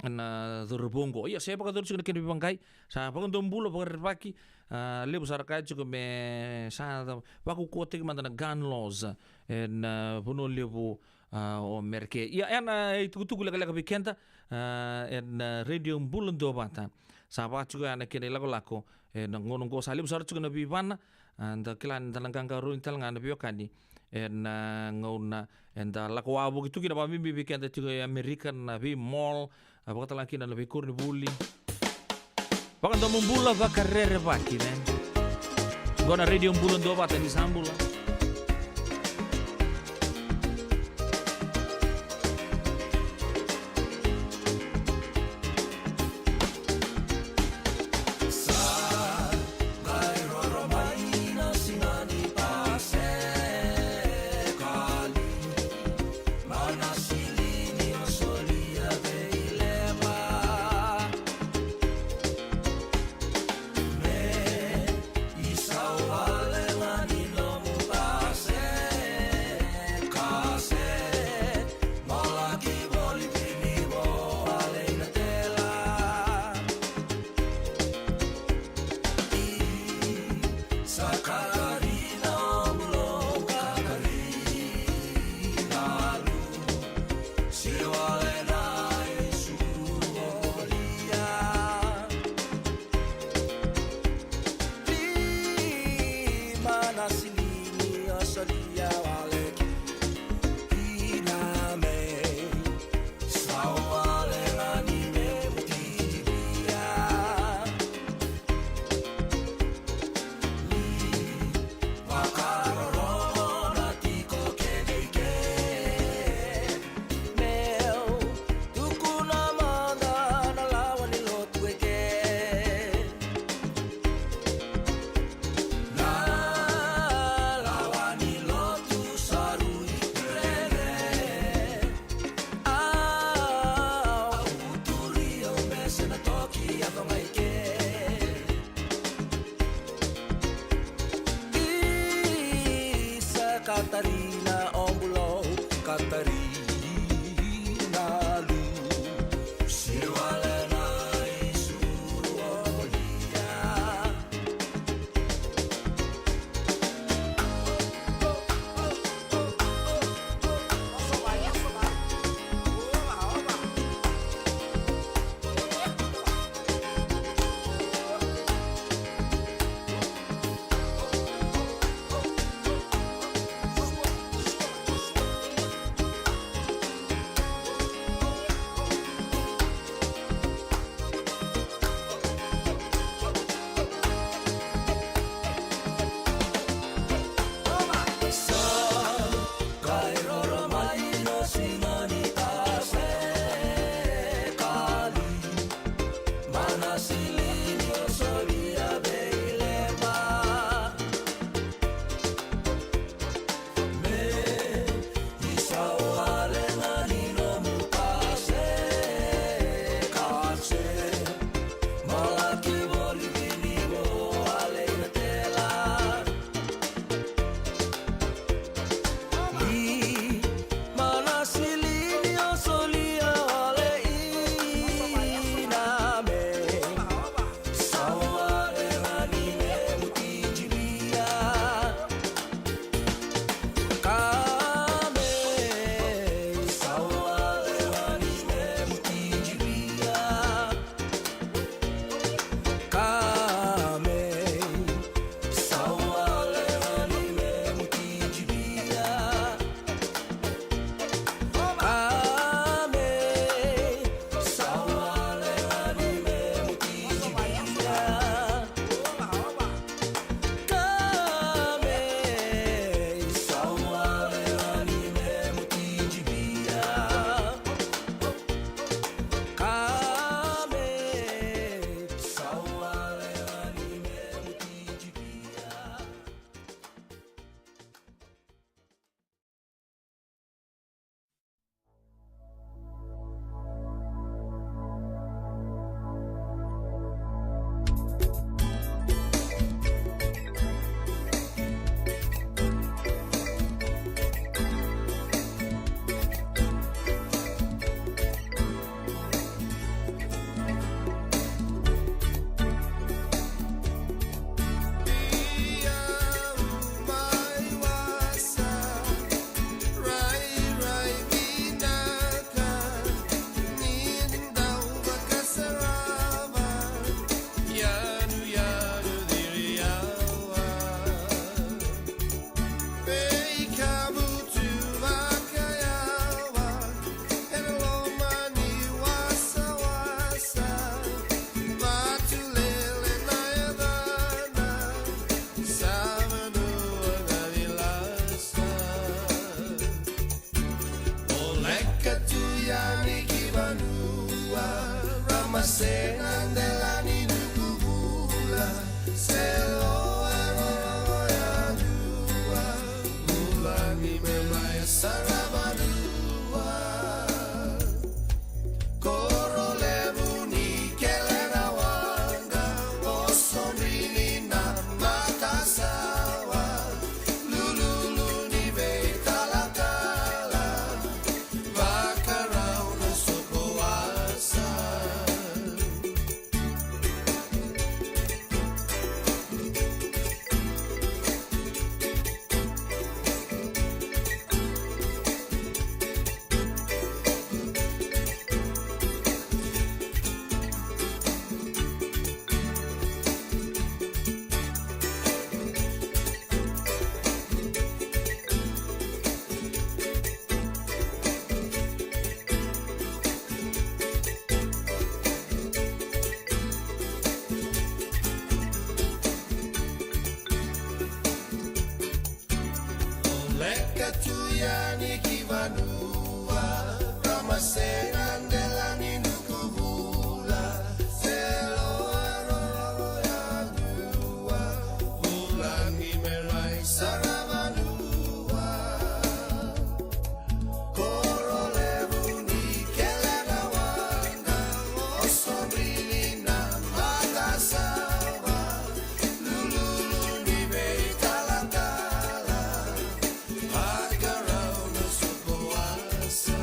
na cauravou qo. Ia, se vakacauravou tiko na kena veivaqai, sa vakadua bula, vakarerevaki, a, levu sara kaya tiko me sa vakaukauwataki mada na gun laws ena vanua levu, a, o Mereke. Ia, ena itukutuku lekaleka vei keda, a, ena, a, Radio Bula Duavata. Sa vaka tiko ya na kena ilakolako ena gauna qo, sa levu sara tiko na veivana, a, da kila ni da na qaqarauni tale ga na veiwekani ena, a, gauna eda lako wavoki tu kina, vakabibi vei keda tiko e Amerika, na vei mall, a, vakatalega kina na veikoronivuli. Vakadomobula, vakarerevaki, ne? Qo na Radio Bula Duavata, ni sa bula. Sega delani nuku vula, se loa rorogo yadua, vulagi me mai sara vanua. Koro levu ni kele na waqa, o somini na matasawa, lululu ni veitalatala, vakarau na soko wasa. Leka tu yani ki vanua, rama sega delani nuku vula, se loa rorogo yadua, vulagi me mai sara vanua. Koro levu ni kele na waqa, o somini na matasawa, lululu ni veitalatala, vakarau na soko wasa.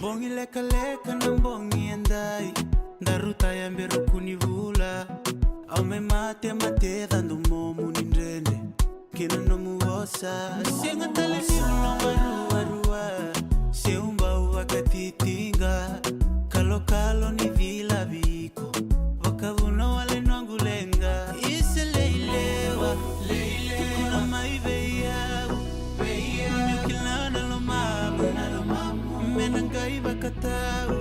Bogi lekaleka na bogi edai, daru taya bera kuni vula. Au me mate mate cadu momu ni dredre kina nomu vosa. Sega tale ni nomu ruarua, se ubau vakatitiqa, kalokalo ni cilavi iko, vakavuna wale noqu leqa. Isa leilewa, leilewa, tukuna mai vei au, vei au, meu kila na lomamu, na lomamu, me na qai vakatau.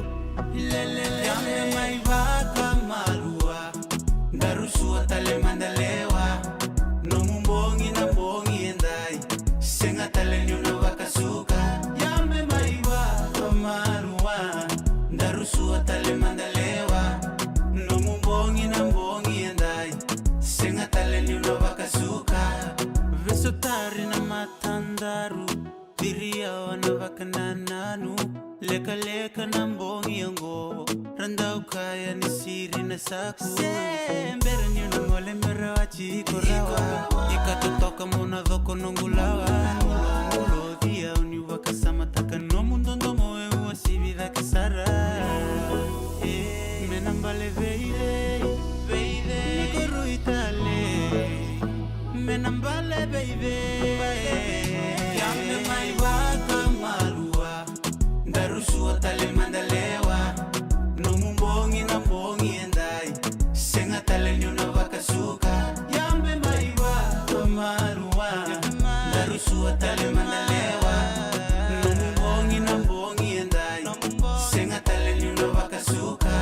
Lelele, yabe mai vakamalua, daru sua tale mada lewa. Nomu bogi na bogi edai, sega tale niu na vakasuka. Yabe mai vakamalua, daru sua tale mada lewa. Nomu bogi na bogi edai, sega tale niu na vakasuka. Veisotari na matadaru, ciri yawa na vakanananu. Lekaleka na bogi oqo, ra dau kaya ni siri na saku. Se bera niu na gole me rawati iko rawa, ika totoka mo na coko noqu lawa. Ulo, ulo, cia au niu vakasamataka nomu dodomo e uasivi cake sara. E, me na bale vei cei, vei cei, me koroi tale. Me na bale vei cei. Yabe mai vakamalua, daru sua tale mada lewa. Nomu bogi na bogi edai, sega tale niu na vakasuka. Yabe mai vakamalua, daru sua tale mada lewa. Nomu bogi na bogi edai, sega tale niu na vakasuka.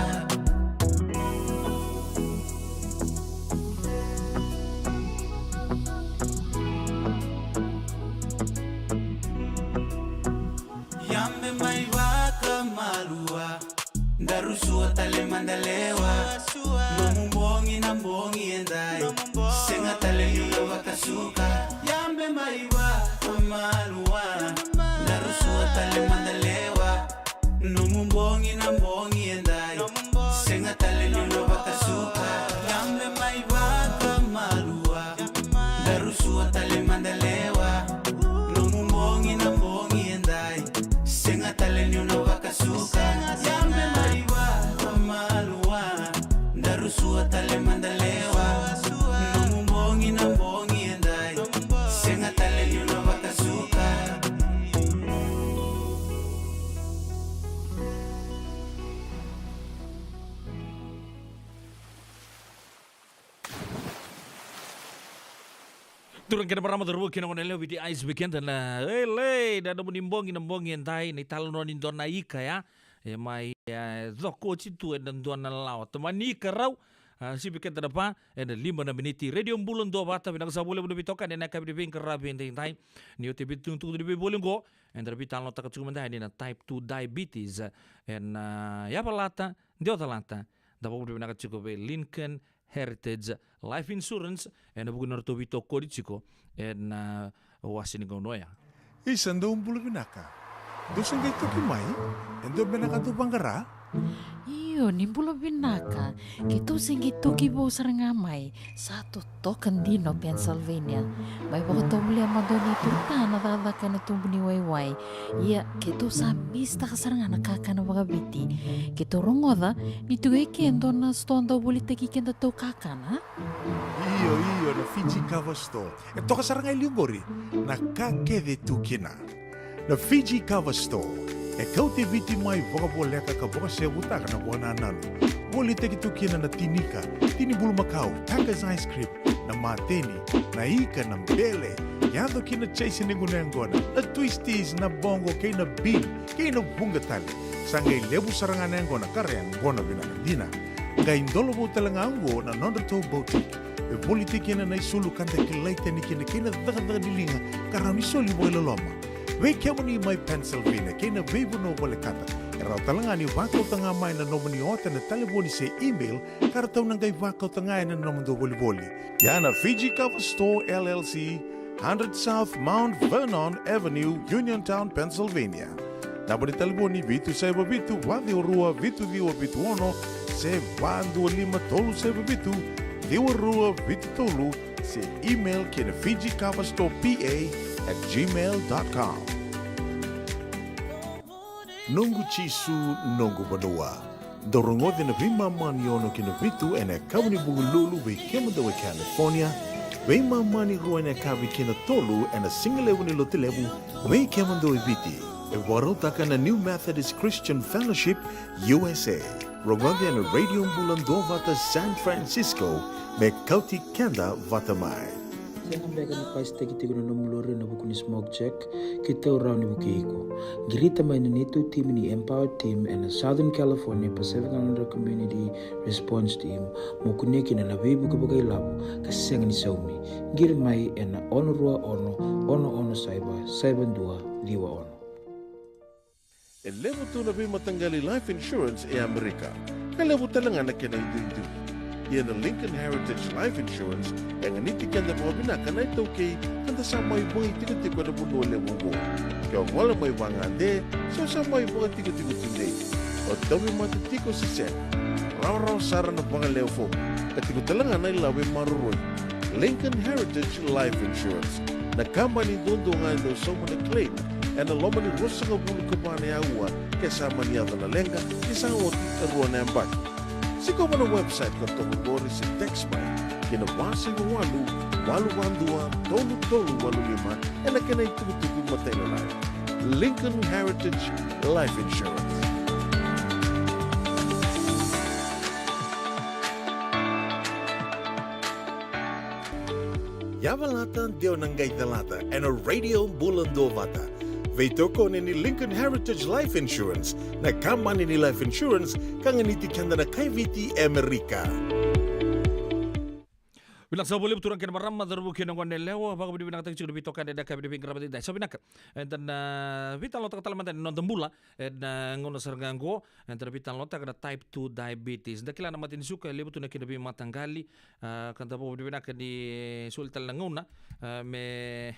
Yabe mai vakamalua, daru sua tale mada lewa. Nomu bogi na bogi edai, sega tale niu na vakasuka. Yabe mai vakamalua, Nomu bogi na bogi edai. Sega tale ni na vakasuka. Gabe mai vakamalua. Daru sua tale mada lewa. Nomu bogi na bogi edai. Sega tale ni na vakasuka. Gabe mai vakamalua. Daru sua tale mada lewa. Nomu bogi na bogi edai. Sega tale ni na vakasuka. Turaga kei na marama, cauravou kei na goneyalewa, Viti Ice Weekend na elei na nomuni bogi na bogi edai, na italanoa ni dua na ika ya. E mai e coko oti tu ena dua na lawa. Tamani ika rau, a, sivi keda na va ena lima na miniti. Radio Bula Duavata, vinaka sa vakalevu na veitokani ena yakavi ni veiqaravi edaidai. Ni oti e veitukutuku ni veivoli oqo, eda na veitalanoataka tiko mada yani na type two diabetes ena, a, yavalata, dewa calata. Da vakavinavinaka tiko vei Lincoln Heritage Life Insurance ena vuku ni nodratou veitokoni tiko ena, a, wase ni gauna oya. Isa, dou bula vinaka. Dou se qai toki mai? E dua beka na ka dou vaqara? Io, ni bula vinaka. Keitou se qai toki vou sara ga mai. Sa totoka dina o Pennsylvania. Mai vakatovolea mada o neitou ta na cakacaka ena tubu ni waiwai. Ia, keitou sa misitaka sara ga na kakana vakaviti. Keitou rogoca ni tiko e ke e dua na sitoa dau volitaki kedatou kakana. Io, io, na Fiji Cover Store. E toka sara ga e liu qori na ka kece e tu kina. Na Fiji Cover Store e kauti Viti mai vakavoleka ka vakasevutaka na vakanananu. Volitaki tu kina na tini ika, tini bulumakau, Taka's ice cream, na mateni, na ika, na bele, yaco ki na chase ni gunu yaqona, na twisties, na boqo kei na bean, kei na vuqa tale. Sa qai levu sara ga na yaqona ka ra yaqona vinaka dina. Qai dolovou tale ga oqo na nodratou boutique. E volitaki kina na isulu ka da kilai tani kina kei na cakacaka ni liga ka rawa ni soli vakailoloma. Vei kemuni mai Pennsylvania kei na veivanua volekata, e rawa tale ga ni vakauta ga mai na nomuni ota ena talevoni se email ka ratou na qai vakauta ga ena nomudou volivoli. Ia na Fiji Cover Store L L C, hundred South Mount Vernon Avenue, Uniontown, Pennsylvania. Naba ni talevoni vitu saiva vitu, va ciwa rua, vitu ciwa vitu ono, se va dua lima tolu saiva vitu, ciwa rua vitu tolu, se email ki na Fiji Cover Store P A at gmail dot com. Noqu Jisu, noqu vanua. Dou rogoci na veimama ni ono ki na vitu ena yakavi ni Vukelulu vei kemudou e California, veimama ni rua ena yakavi ki na tolu ena sigalevu ni Lotulevu vei kemudou e Viti. E vakarautaka na New Methodist Christian Fellowship U S A. Rogoci ena Radio Bula Duavata San Francisco me kauti keda vata mai. Sega beka ni pasitaki tiko na nomu lori ena vuku ni smoke check? Keitou rawa ni vukei iko. Qirita mai na neitou timi ni Empower Team ena Southern California Pacific Islander Community Response Team, mo kunea kina na veivuke vakailavo ka sega ni saumi. Qiri mai ena ono rua ono, ono ono saiva, saiva dua ciwa ono. E levu tu na veimataqali life insurance e Amerika, ka levu tale ga na kena iduidui. Ia na Lincoln Heritage Life Insurance e ganiti keda vakavinaka na iTaukei, ka da sa mai vakaitikotiko ena vanua levu oqo. Ke o gole mai vagade se o sa mai vakatikotiko tudei, o tauvimate tiko se sega, rawarawa sara na vakalewe fomu ka tiko tale ga na ilavo e maroroi. Lincoln Heritage Life Insurance, na kabani duadua ga e dau sauma na claim ena loma ni ruasagavulu ka va na aua ke sa mani yaco na leqa, ke sa oti e rua na yabaki. Sikova na website ka toka qori se text mai ki na va saiva walu, walu va dua, tolu tolu walu lima ena kena itukutuku matailalai. Lincoln Heritage Life Insurance. Yavalata, deu na qai calata ena Radio Bula Duavata. Veitokoni ni Lincoln Heritage Life Insurance, na kabani ni life insurance ka ganiti keda na kai Viti e Amerika. Vinaka saka vakalevu turaga kei na marama, cauravou kei na goneyalewa, vakavinavinakataki tiko na veitokani ena yakavi ni veiqaravi edaidai. Sa vinaka, eda na veitalanoataka tale mada ena noda bula ena gauna sara ga oqo, eda na veitalanoataka na type two diabetes. Da kila na mate ni suka e levu tu na kena veimataqali, a, ka da vakavinavinaka ni soli tale na gauna, a, me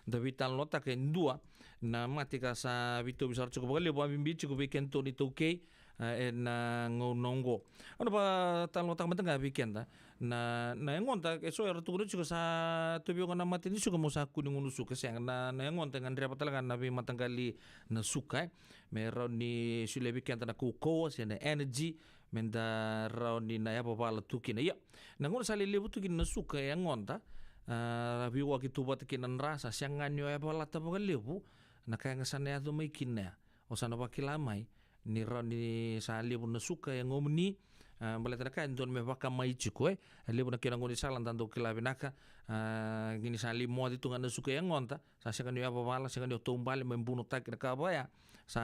da veitalanoataka e dua na mate ka sa veitauvi sara tiko vakalevu, a bibi tiko vei kedatou na iTaukei, a, ena gauna oqo. Au na vakatalanoataka mada ga vei keda na, na yagoda, e so era tukuna tiko sa tauvi iko na mate ni suka mo sa kua ni gunu suka. Sega, na, na yagoda e gadreva tale ga na veimataqali na suka, e. Me rawa ni solia vei keda na kaukauwa se na energy, me da rawa ni na yavavala tu kina. Ia, na gauna sa lai levu tu kina na suka e yagoda, a, veiwaki tu vata kei na dra, sa sega ni o yavalata vakalevu na ka ga sa na yaco mai kina ya. O sa na vakila mai ni rawa ni sa levu na suka e yagomuni, a, baleta na ka e dodonu me vaka mai tiko, e. E levu na kena gaunisala da dau kila vinaka, a, ni sa lai moce tu ga na suka e yagoda, sa sega ni o yavavala, sega ni o taubale me bunotaki na ka vaya. Sa,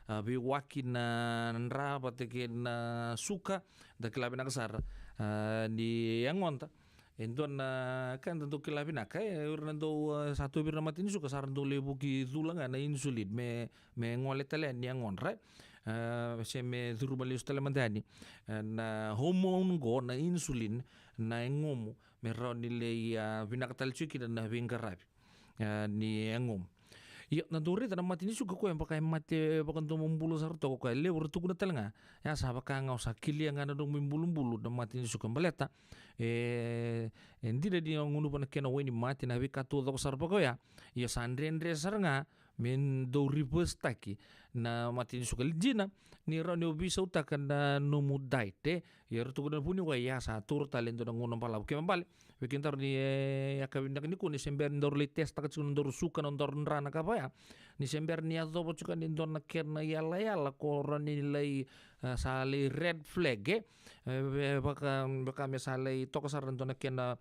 a, veiwaki na dra vata kei na suka, da kila vinaka sara, a, ni yagoda. E dua na ka eda dau kila vinaka, e, o ira na dau, a, sa tauvi ira na mate ni suka, sa ra dau lai vuki cula ga na insulin me, me gole tale yani yagodra, e. A, se me curuma lesu tale mada yani, e, na hormone qo, na insulin, na yagomu, me rawa ni lai, a, vinaka tale tiko kina na veiqaravi, a, ni yagomu. Ia, na dau raica na mate ni suka, koya vaka e mate vakadomobula sara toka, koya levu ra tukuna tale ga, ya sa vaka ga o sa kelia ga na nomu ibulubulu na mate ni suka, baleta e, e dina ni o gunuva na kena wainimate, na veika taucoko sara vaka oya, ia sa dredre sara ga me dau reverse taki na mate ni suka. Dina ni rawa ni o veisautaka na nomu diet, e. Ia ra tukuna na vuni oya, ya sa taura tale e dua na gauna balavu. Kena ibalebale, vei kedaru ni, e, yakavi vinaka nikua, ni se bera ni daru lai testaka tiko na nodaru suka, na nodaru dra, na ka vaya, ni se bera ni yacova tiko yani e dua na kena yalayala ko rawa ni lai, a, sa lai red flag, e. E, e, vaka, vaka me sa lai toka sara e dua na kena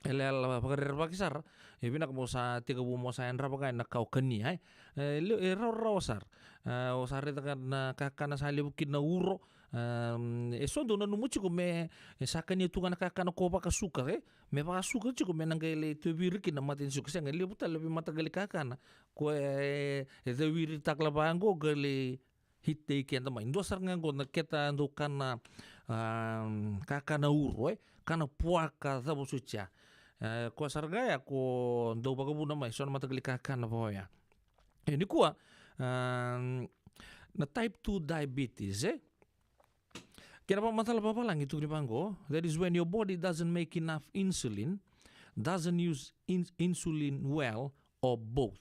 yalayala vakarerevaki sara, e vinaka mo sa tekivu mo sa yadrava ga ena ka o kania, e. E, le-, e rawarawa sara. A, o sa raica ga na kakana sa levu kina na uro, a, e so dau nanuma tiko me, e, sa kania tu ga na kakana ko vakasuka, e. Me vakasuka tiko me na qai lai tauvi ira kina na mate ni suka. Sega, e levu tale na veimataqali kakana ko e, e cauviritaka vaqo, qai lai hit-taki keda mai. Dua sara ga qo na keda dau kana, a, kakana uro, e, kana puaka, cava soti ya. E, koya sara ga ya ko dau vakavuna mai so na mataqali kakana vaka oya. E, nikua, a, na type two diabetes, e. Kena vakamacala vavalagi tukuni vaqo, that is when your body doesn't make enough insulin, doesn't use in-, insulin well, or both.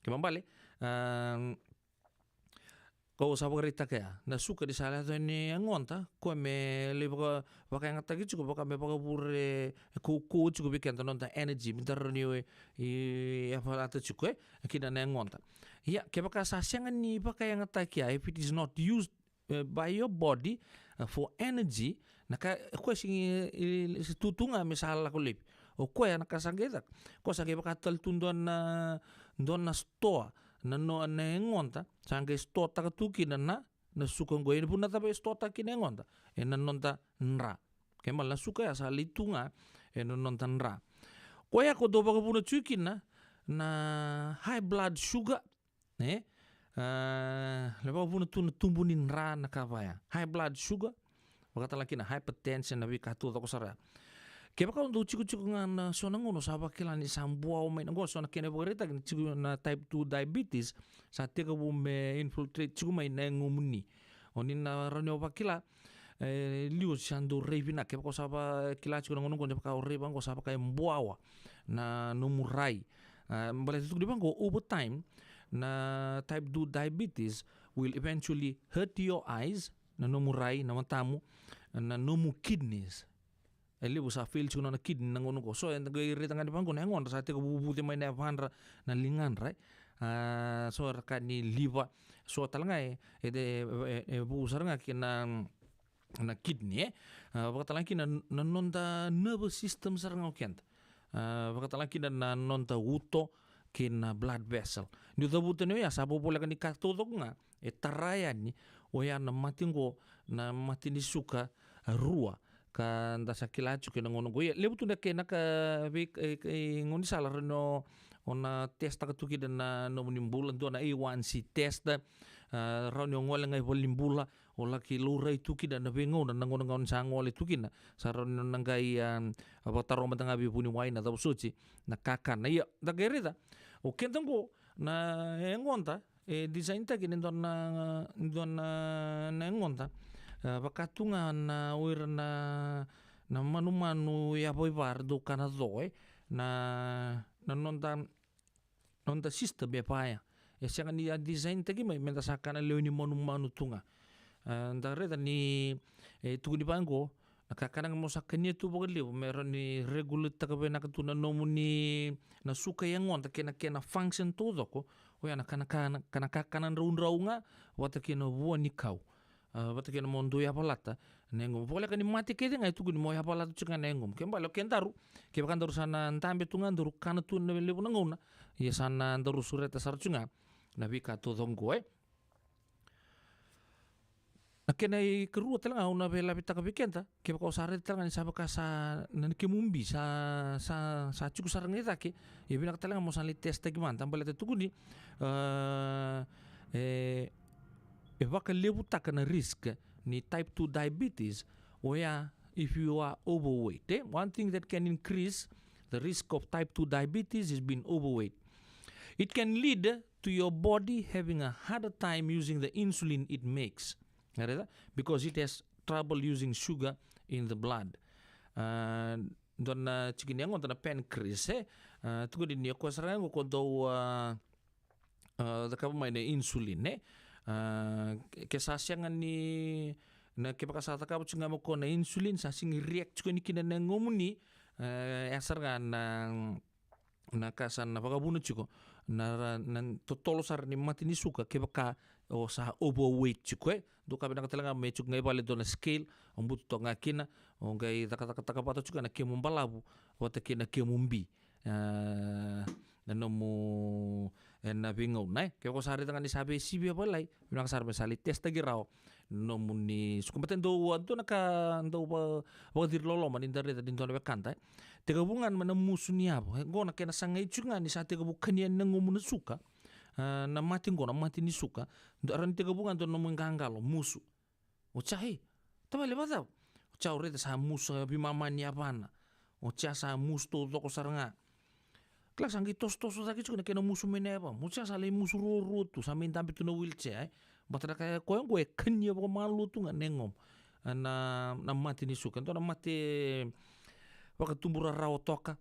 Kena ibalebale, a, Kau sa vakaraitaka ya, na suka ni sa yaco yani yagoda, koya me lai vaka, vakayagataki tiko, vaka me vakavure, e, kaukauwa tiko vei keda na noda energy, me da rawa ni, e, yavalata tiko, e, kina na yagoda. Ia, kevaka sa sega ni vakayagataki ya, if it is not used, e, by your body, e, for energy, na ka, koya sigi, e, e, se tu tu ga me sa lako laivi. O koya na ka sa qai caka. Koya sa qai vaka tale tu dua na, dua na store, na no, na yagoda, sa qai store taka tu kina na, na suka qo. E vuna cava e store taka kina na yagoda? Ena noda dra. Kena ibalebale na suka ya sa lai tu ga ena noda dra. Koya ko dau vakavuna tiko kina na high blood sugar, e? A, lai vakavuna tu na tubu ni dra na ka vaya. High blood sugar, vakatalega kina hypertension, na veika taucoko sara ya. Kevaka o dau tikotiko ga na so na gauna, sa vakila ni sa buawa mai na qo, so na kena ivakaraitaki ni tiko na type two diabetes, sa tekivu me infiltrate tiko mai na yagomuni. O ni na rawa ni o vakila, e, liu sa dau rai vinaka, kevaka o sa vakila tiko na gauna qo, ni vaka o rai vaqo, sa vaka e buawa na nomu rai. A, baleta tukuni vaqo, over time, na type two diabetes will eventually hurt your eyes, na nomu rai, na matamu, na nomu kidneys. E levu sa fail tiko na nona kidney na gauna qo. So, eda qai raica ga ni vaqo na yagodra sa tekivu vuce mai na yavadra, na ligadra, e. A, so era kaya ni liver, so tale ga e, e, e, e vu sara ga kina na kidney, e. A, vakatalega kina na, na noda nervous system sara ga o keda. A, vakatalega kina na noda uto kei na blood vessel. Niu cavuta ni oya sa voleka ni ka taucoko ga e tara yani oya na mate qo, na mate ni suka, a, rua. Ka da sa kila tiko ena gauna qo. Ia, levu tu na kena ka vei, e, e, gaunisala rawa ni o na testaka tu kina na nomuni bula, dua na A one C test, a, A, rawa ni o gole ga i valenibula, o laki laurai tu kina na veigauna, na gauna ga o ni sa gole tu kina, sa rawa ni o na qai, a, a vakataroga mada ga vei vuniwai na cava soti na kakana. Ia, da qai raica, o keda qo na yagoda, e design taki ni dua na, dua na, na yagoda. A, vaka tu ga na o ira na, na manumanu yavaiva ra dau kana co, e, na, na noda, noda system e vaya. E sega ni a design taki mai me da sa kana lewe ni manumanu tu ga. A, da raica ni, e, tukuni vaqo, na kakana ga mo sa kania tu vakalevu me rawa ni regulate taka vinaka tu na nomuni, na suka e yagoda kei na kena function taucoko. Oya na kana, kana, kana kakana draudrau ga vata kei na vua ni kau. A, vata kei na mo dau yavalata na yagomu. Vakaleka ni mate kece ga e tukuni mo yavalata tu ga na yagomu. Ke bale o kedaru, kevaka daru sa na dabe tu ga, daru kana tu na levu na gauna, ia sa na daru sureta sara tu ga na veika taucoko, e. Na kena ikarua tale ga au na veilavitaka vei keda, kevaka o sa raica tale ga ni sa vaka sa na, na kemu bi sa, sa, sa tiko sara ga i cake, e vinaka tale ga mo sa lai test taki mada, baleta tukuni, a, e, e vakalevutaka na risk ni type two diabetes, oya if you are overweight, e? One thing that can increase the risk of type two diabetes is being overweight. It can lead to your body having a harder time using the insulin it makes. Raica? Because it has trouble using sugar in the blood. A, dua na tiki ni yagoda na pancreas, e? A, tukuni ni o koya sara ga qo ko dau, a, a, cakava mai na insulin, e? A, ke, ke sa sega ni, na, kevaka sa cakava tiko ga mai o koya na insulin, sa sega ni react tiko ni kina na yagomuni, e, e sara ga na, na ka sa na vakavuna tiko na, na totolo sara ni mate ni suka, kevaka o sa overweight tiko, e. Dua ka vinaka tale ga me tiko ga i vale dua na scale, o butu toka ga kina, o qai cakacakataka vata tiko ga na kemu balavu vata kei na kemu bi. A, na nomu, e, na veigauna, e. Kevaka o sa raica ga ni sa veisivia vakalailai, vinaka sara me sa lai test taki rawa na nomuni suka. Baleta dau, a, dua na ka dau va, vakaciri loloma ni da raica ni dua na wekada, e. Tekivu ga mai na musu ni yava. E, qo na kena sagai tiko ga ni sa tekivu kania na yagomu na suka. A, na mate qo, na mate ni suka. Dua, rawa ni tekivu ga dua na nomu iqaqalo, musu. Oti ya, e, tavale, vakacava? Oti ya, o raica sa musu, a, veimama ni yavana. Oti ya sa musu taucoko sara ga. Kila sa qai tosotoso cake tiko na kena musu mai na yavamu. Oti ya sa lai musu ruarua tu, sa mai dabe tu na wheelchair, e. Baleta na ka koya qo e kania vakamalua tu ga na yagomu. A, na, na mate ni suka. Dua na mate vakatubu rarawa toka.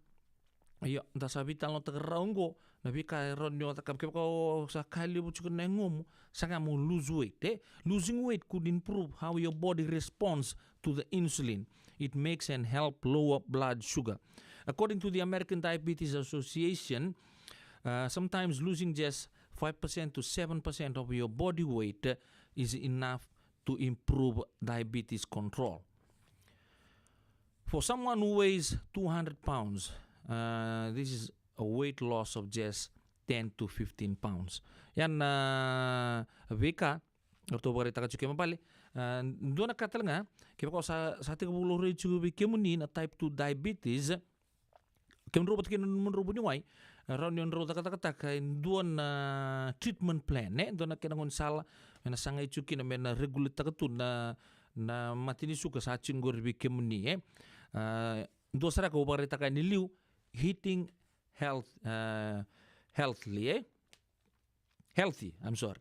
Io, da sa veitalanoataka rawa qo na veika e rawa ni o cakava kevaka o sa ka levu tiko na yagomu, sa ga mo lose weight, e? Losing weight could improve how your body responds to the insulin it makes and help lower blood sugar. According to the American Diabetes Association, uh, sometimes losing just five percent to seven percent of your body weight, uh, is enough to improve diabetes control. For someone who weighs two hundred pounds, uh, this is a weight loss of just ten to fifteen pounds. Ya na veika eratou vakaraitaka tiko, kena ibalebale, uh, dua na ka tale ga, kevaka o sa, sa tekivu laurai tiko vei kemuni na type two diabetes, kemudrau vata kei na nomudrau vuniwai, e, rawa ni o drau cakacakataka e dua na treatment plan, e, dua na kena gaunisala me na sagai tiko kina me na regulate taka tu na, na mate ni suka sa tiko qori vei kemuni, e. A, dua sara ka au vakaraitaka yani e liu, eating health, e, healthily, e. Healthy, I'm sorry.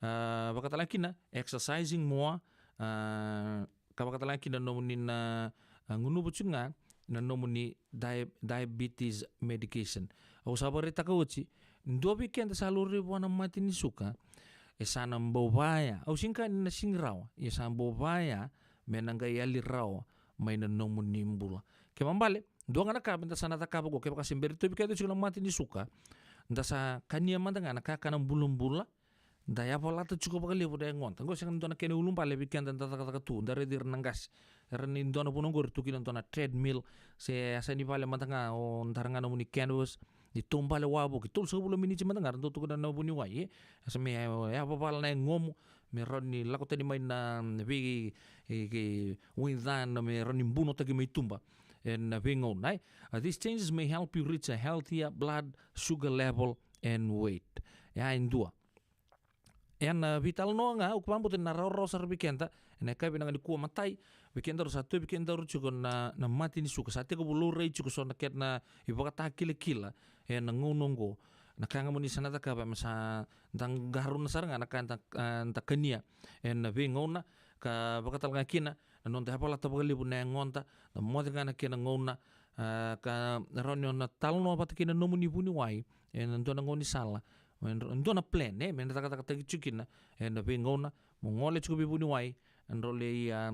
A, vakatalega kina, exercising more, a, ka vakatalega kina na nomuni na, a, gunuva tiko ga na nomuni dia-, diabetes medication. Au sa vakaraitaka oti, dua vei keda sa laurai vua na mate ni suka, e sa na bau vaya. Au sega ni kaya ni na sega ni rawa, e sa bau vaya me na qai yali rawa mai na nomuni bula. Kena ibalebale, dua ga na ka me da sa na cakava qo, kevaka se bera tu vei keda tiko na mate ni suka, da sa kania mada ga na kakana bulabula, da yavalata tiko vakalevu na yagoda. Qo sega ni dua na kena iulubale vei keda da cakacaka tu, da raici ira na qase. Era ni dua na vanua qori tu kina dua na treadmill, se yasa ni vale mada ga o dara ga nomuni canvas, ni taubale wavoki, tolusagavulu miniti mada ga ra dau tukuna na vuniwai, e. Sa me, e, yavavala na yagomu, me rawa ni lako tani mai na vei, e, ke, uica na me rawa ni bunotaki mai tuba ena veigauna, e. Uh, these changes may help you reach a healthier blood sugar level and weight. Ya e dua. Ia na veitalanoa ga au vakabauta ni na rawarawa sara vei keda ena yakavi vinaka nikua. Matai, vei kedaru sa tauvi kedaru tiko na, na mate ni suka, sa tekivu laurai tiko so na kena ivakatakilakila ena gauna oqo. Na ka ga mo ni sa na cakava me sa da qarauna sara ga na ka da, a, da kania ena veigauna, ka vakatalega kina na noda yavalata vakalevu na yagoda, da moce ga na kena gauna, a, ka rawa ni o na talanoa vata kei na nomuni vuniwai ena dua na gaunisala, e dua na plan, e, me na cakacakataki tiko kina ena veigauna, mo gole tiko veivuniwai, drau lai, a,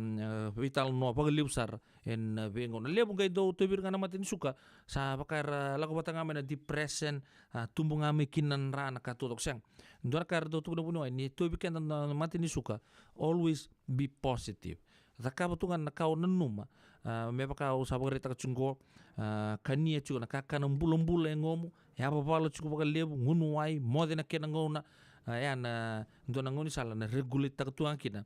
veitalanoa vakalevu sara ena veigauna. Levu qai dau tauvi ira ga na mate ni suka, sa vaka era lako vata ga mai na depression, a, tubu ga mai kina na dra, na ka taucoko. Sega. Dua na ka era dau tukuna vuniwai, ni tauvi keda na, na mate ni suka, always be positive. Cakava tu ga na ka o nanuma, a, me vaka au sa vakaraitaka tiko qo, a, kania tiko na kakana bulabula e yagomu, yavavala tiko vakalevu, gunu wai, moce na kena gauna, a, ya na dua na gaunisala na regulate-taka tu ga kina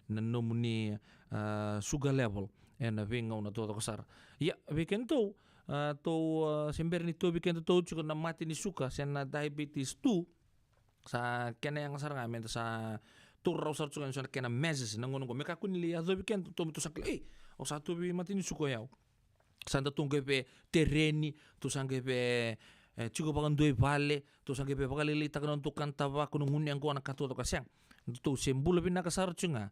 na nomuni, a, sugar level ena veigauna taucoko sara. Ia, vei kedatou, a, tou, a, se bera ni tauvi kedatou tiko na mate ni suka se na diabetes two, sa kena yaga sara ga me da sa taura rawa sara tiko ga e so na kena measures na gauna oqo. Me kakua ni lai yacovi kedatou me tou sa kila, ei, au sa tauvi mate ni suka o yau. Sa da tou qai via tereni, tou sa qai via, e, tiko vakadua i vale, tou sa qai via vakalailaitaka na nodatou kana tavako, na gunu yaqona, na ka taucoko. Sega. Datou se bula vinaka sara tiko ga,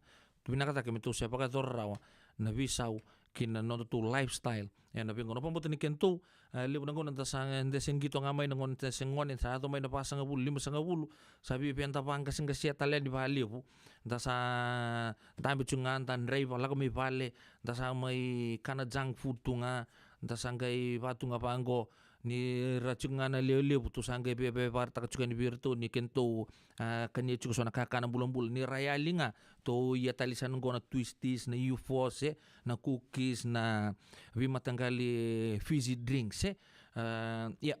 vinaka cake me tou se vakayacora rawa na veisau ki na nodatou lifestyle ena veigauna. Au vakabauta ni kedatou, e, levu na gauna da sa, da se qito ga mai na gauna da se gone, sa yaco mai na vasagavulu, limasagavulu, sa via via da vaqaseqasea tale yani vakalevu. Da sa dabe tiko ga, da draiva, lako mai vale, da sa mai kana junk food tu ga, da sa qai vaka tu ga vaqo, ni ra tiko ga na lewe levu, tou sa qai via, via vakaraitaka tiko yani vei iratou ni kedatou, a, kania tiko so na kakana bulabula. Ni ra yali ga, tou ia tale sara qo na twisties, na U-Force, e, na cookies, na veimataqali fizzy drinks, e. A, ia,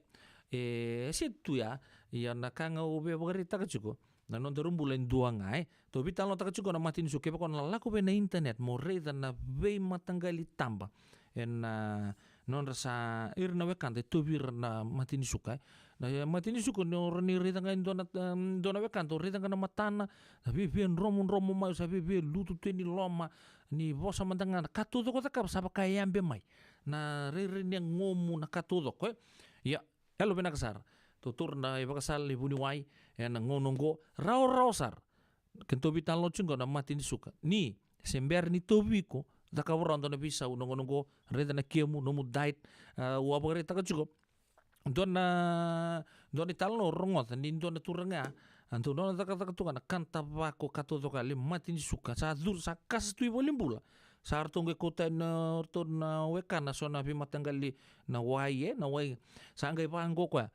e, se tu ya, ia na ka ga au via vakaraitaka tiko, na nodaru bula e dua ga, e. Tou veitalanoataka tiko na mate ni suka, kevaka o na lako vei na internet mo raica na veimataqali taba ena, a, nodra sa, ira na wekada e tauvi ira na mate ni suka, e. Na, e, mate ni suka, ni o rawa ni raica ga e dua na, em, dua na wekada, o raica ga na matana, sa via, via dromodromo mai, sa via, via lutu tu e loma, ni vosa mada ga, na ka taucoko cakava sa vaka e yabe mai na rairai ni yagomu, na ka taucoko, e. Ia, yalo vinaka sara. Tou taura na ivakasala ni vuniwai ena gauna oqo, rawarawa sara. Kedatou veitalanoa tiko qo na mate ni suka. Ni se bera ni tauvi iko, cakava rawa dua na veisau na gauna oqo, raica na kemu, nomu diet. A, au a vakaraitaka tiko dua na, dua na italanoa au rogoca ni dua na turaga, a, dau nona cakacaka tu ga na kana tavako, ka taucoko, a lai mate ni suka, sa curu, sa kasa tu i valenibula. Sa ratou qai kauta yani o ratou na wekana so na veimataqali na wai, e, na wai. Sa qai vaqo o koya.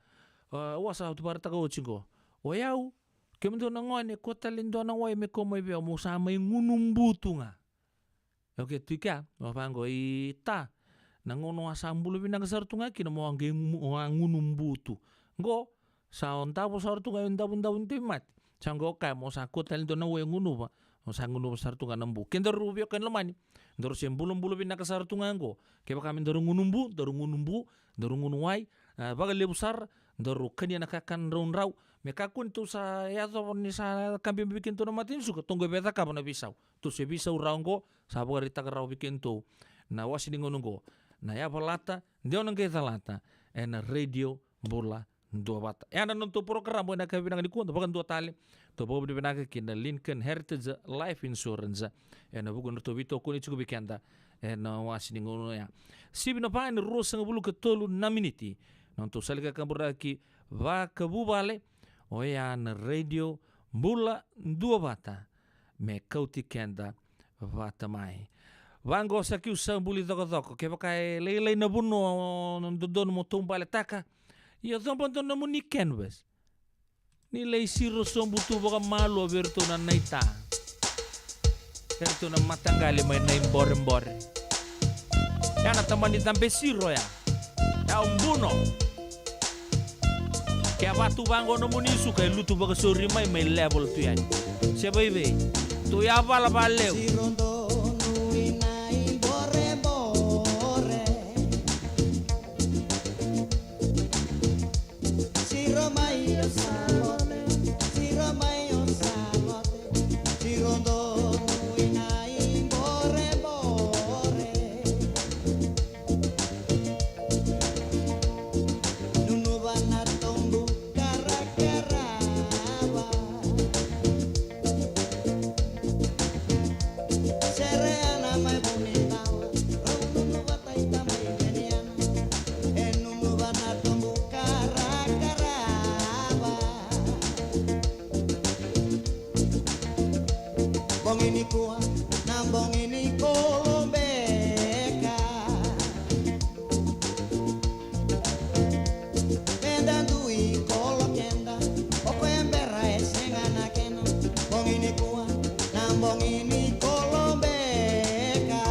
A, au a sa vakaraitaka oti qo. O yau, kemudou na gone, kua tale e dua na wai me kau mai vei au, meu sa mai gunu bu tu ga. Okei, tu i kea, o vaqo, i ta, na gauna o a sa bula vinaka sara tu ga kina mo a qai gu-, o a gunu bu tu. Qo, sa o davo sara tu ga, o davodavo ni tauvimate. Sa qai o kaya mo sa kua tale e dua na wai e gunuva, o sa gunuva sara tu ga na bu. Kedaru veiwekani lomani, daru se bulabula vinaka sara tu ga qo. Kevaka me daru gunu bu, daru gunu bu, daru gunu wai, a, vakalevu sara, daru kania na kakana draudrau. Me kakua ni tou sa yacova ni sa kabi vei kedatou na mate ni suka, tou qai via cakava na veisau. Tou se veisau rawa qo, sa vakaraitaka rawa vei kedatou na wase ni gauna oqo, na Yavalata, de o na qai calata ena Radio Bula Duavata. E a na nodatou porokaramu ena yakavi vinaka nikua, da vakadua tale. Tou vakavinavinaka ki na Lincoln Heritage Life Insurance ena vuku ni ratou veitokoni tiko vei keda ena wase ni gauna oya. Sivi na va ena ruasagavulu ka tolu na miniti. Nodatou sala ni kakaburaki vakavuvale, oya na Radio Bula Duavata, me kauti keda vata mai. Vaqo, sa kiu sa buli cokocoko, kevaka e lailai na vanua o dodonu mo taubaletaka, ia coba dua na nomuni canvas. Ni lai siro sobu tu vakamalua vei iratou na naita, vei iratou na mataqali mai Naiborebore. Ya na tamani cabe siro ya. Ya o Buno. Ke a vatu vaqo nomuni suka, e lutu vakasauri mai, mai level tu yani. Se vaivei. Tou yavala valevu. Bogi nikua, na bogi ni kolobeka. Meda dui kolo keda, o koya bera e sega na kena. Bogi nikua, na bogi ni kolobeka.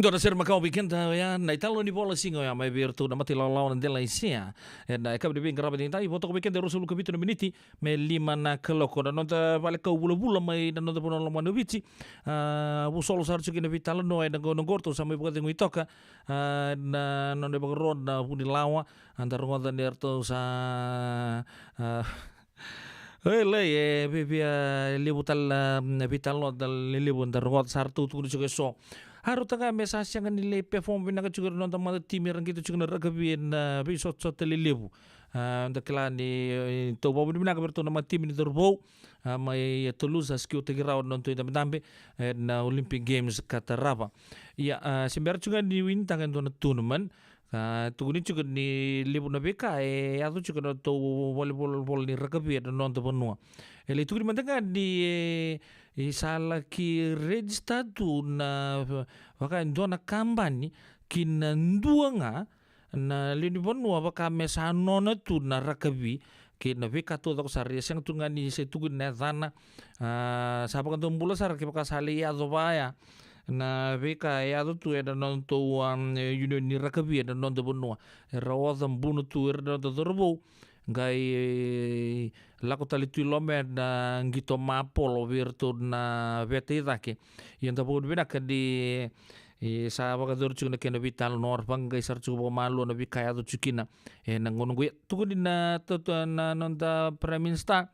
Dua na sere makawa vei keda oya na italanoa ni vola siga oya mai vei iratou na mata ilawalawa na Delaisea. Ena yakavi ni veiqaravi edaidai, vo toka vei keda e ruasagavulu ka vitu na miniti me lima na kaloko. Na noda vale kau vulavula mai na noda vanua lomani o Viti. A, vusolo sara tiko kina veitalanoa ena gauna oqo, ratou sa mai vakacegui toka. A, na nona ivakaro na vunilawa, a, da rogoca ni ratou sa, a, e lai, e via, via levu tale na, na veitalanoa da lelevu da rogoca, sa ratou tukuna tiko eso. A, ratou kaya me sa sega ni lai perform vinaka tiko na noda mata timi era qito tiko na rakavi ena veisotasota lelevu. A, da kila ni, e, tou vakavinavinaka vei iratou na mata timi ni cauravou, a, mai Toulouse, a, secure-taki rawa na nodatou idabedabe ena Olympic Games ka tarava. Ia, a, se bera tiko ga ni winitaka e dua na tournament, a, tukuni tiko ni levu na veika e yaco tiko na nodatou volivoli ni rakavi ena noda vanua. E lai tukuni mada ga ni, e, e sa laki register tu na, vaka e dua na kabani ki na dua ga na lewe ni vanua vaka me sa nona tu na rakavi kei na veika taucoko sara. Ia sega tu ga ni se tukuni na yacana, a, sa vakadomobula sara kevaka sa lai yaco vaya na veika e yaco tu ena nodatou, a, union ni rakavi ena noda vanua. Era oca buna tu ira na noda cauravou, qai lako tale tu i loma ena qito mapolo vei iratou na veta i cake. Ia da vakavinavinaka ni, e, sa vakayacori tiko na kena veitalanoa, ra vaqaqai sara tiko vakamalua na veika e yaco tiko kina ena gauna oqo. Ia tukuni na, na, na noda Prime Minister,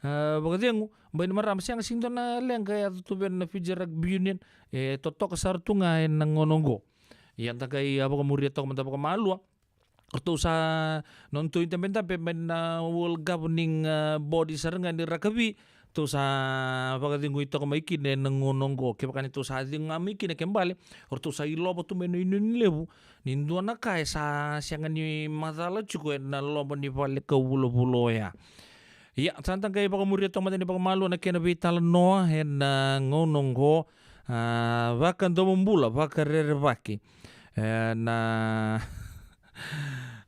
a, vakacegu Bainimarama, sega sega ni dua na leqa e yaco tu vei ira na Fiji Rugby Union, e totoka sara tu ga ena gauna oqo. Ia da qai, a, vakamuria toka mada vakamalua. Ratou sa, nodatou idabedabe mai na World Governing, a, Body sara ga ni rakavi, ratou sa vakacegui toka mai kina ena gauna oqo. Kevaka ni ratou sa cegu ga mai kina, ke bale ratou sa ilova tu mai na union levu ni dua na ka e sa sega ni macala tiko ena loma ni vale kau vulavula oya. Ia, sa da qai vakamuria toka mada ni vakamalua na kena veitalanoa ena gauna oqo, a, vakadomobula, vakarerevaki, e, na,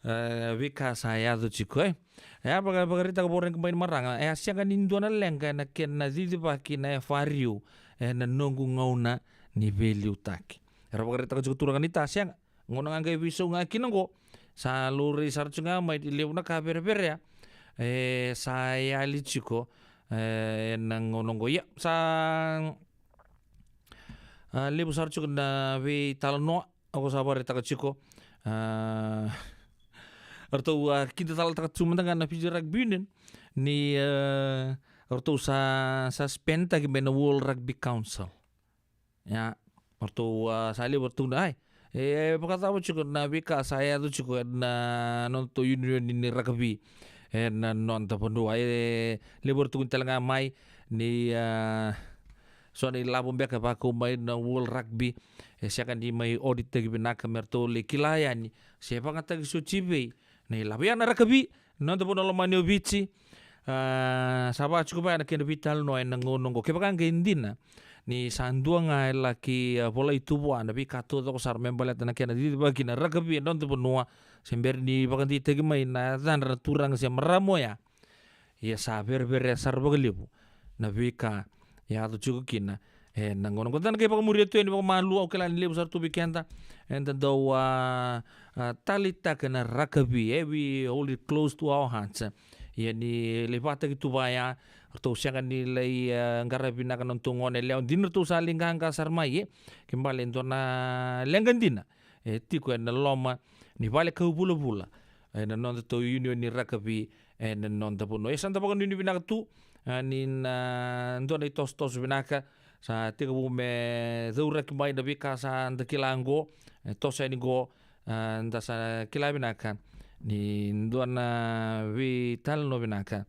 e, veika sa yaco tiko, e. E a vaka, vakaraitaka vakaoqo Bainimarama, e a sega ni dua na leqa ena kena cicivaki na F R U ena noqu gauna ni veiliutaki. Era vakaraitaka tiko turaga ni ta sega. Gauna ga qai veisau ga kina oqo, sa laurai sara tiko ga mai ni levu na ka vereverea e sa yali tiko, e, ena gauna oqo. Ia, sa, a, levu sara tiko na veitalanoa, o koya sa vakaraitaka tiko, a, ratou, a, kida talataka tu mada ga na Fiji Rugby Union ni, a, ratou sa, sa suspend-taki mai na World Rugby Council. Ia, o ratou, a, sa levu o ratou na, ai, e vakacava tiko na veika sa yaco tiko ena nodatou union ni rakavi ena noda vanua. E levu o ratou tale ga mai ni, a, so na ilavo beka e vakau mai na World Rugby e sega ni mai audit-taki vinaka me ratou lai kila yani se vakayagataki soti vei na ilavo ya na rakavi, na noda vanua lomani o Viti. A, sa vaka tiko vaya na kena veitalanoa ena gauna oqo. Kevaka ga e dina ni sa dua ga e laki, a, volai tu vua na veika taucoko sara me baleta na kena cicivaki na rakavi ena noda vanua, se bera ni vakadeitaki mai na yacadra na turaga se marama oya. Ia sa vereverea sara vakalevu na veika e yaco tiko kina ena gauna oqo. Da na qai vakamuria tu yani vakamalua, au kila ni levu sara tu vei keda eda dau, a, a, taleitaka na rakavi, e, we hold it close to our hearts. Ia ni lai vakataki tu vaya, ratou sega ni lai, a, qaravi vinaka na nodatou gone yalewa, dina ratou sa lai qaqa sara mai, e, ke bale e dua na leqa dina e tiko ena loma ni vale kau vulavula ena nodatou union ni rakavi ena noda vanua. E sa da vakanuinui vinaka tu, a, ni na dua na itosotoso vinaka sa tekivu me cauraki mai na veika sa da kila oqo, e toso yani oqo, a, da sa kila vinaka ni dua na veitalanoa vinaka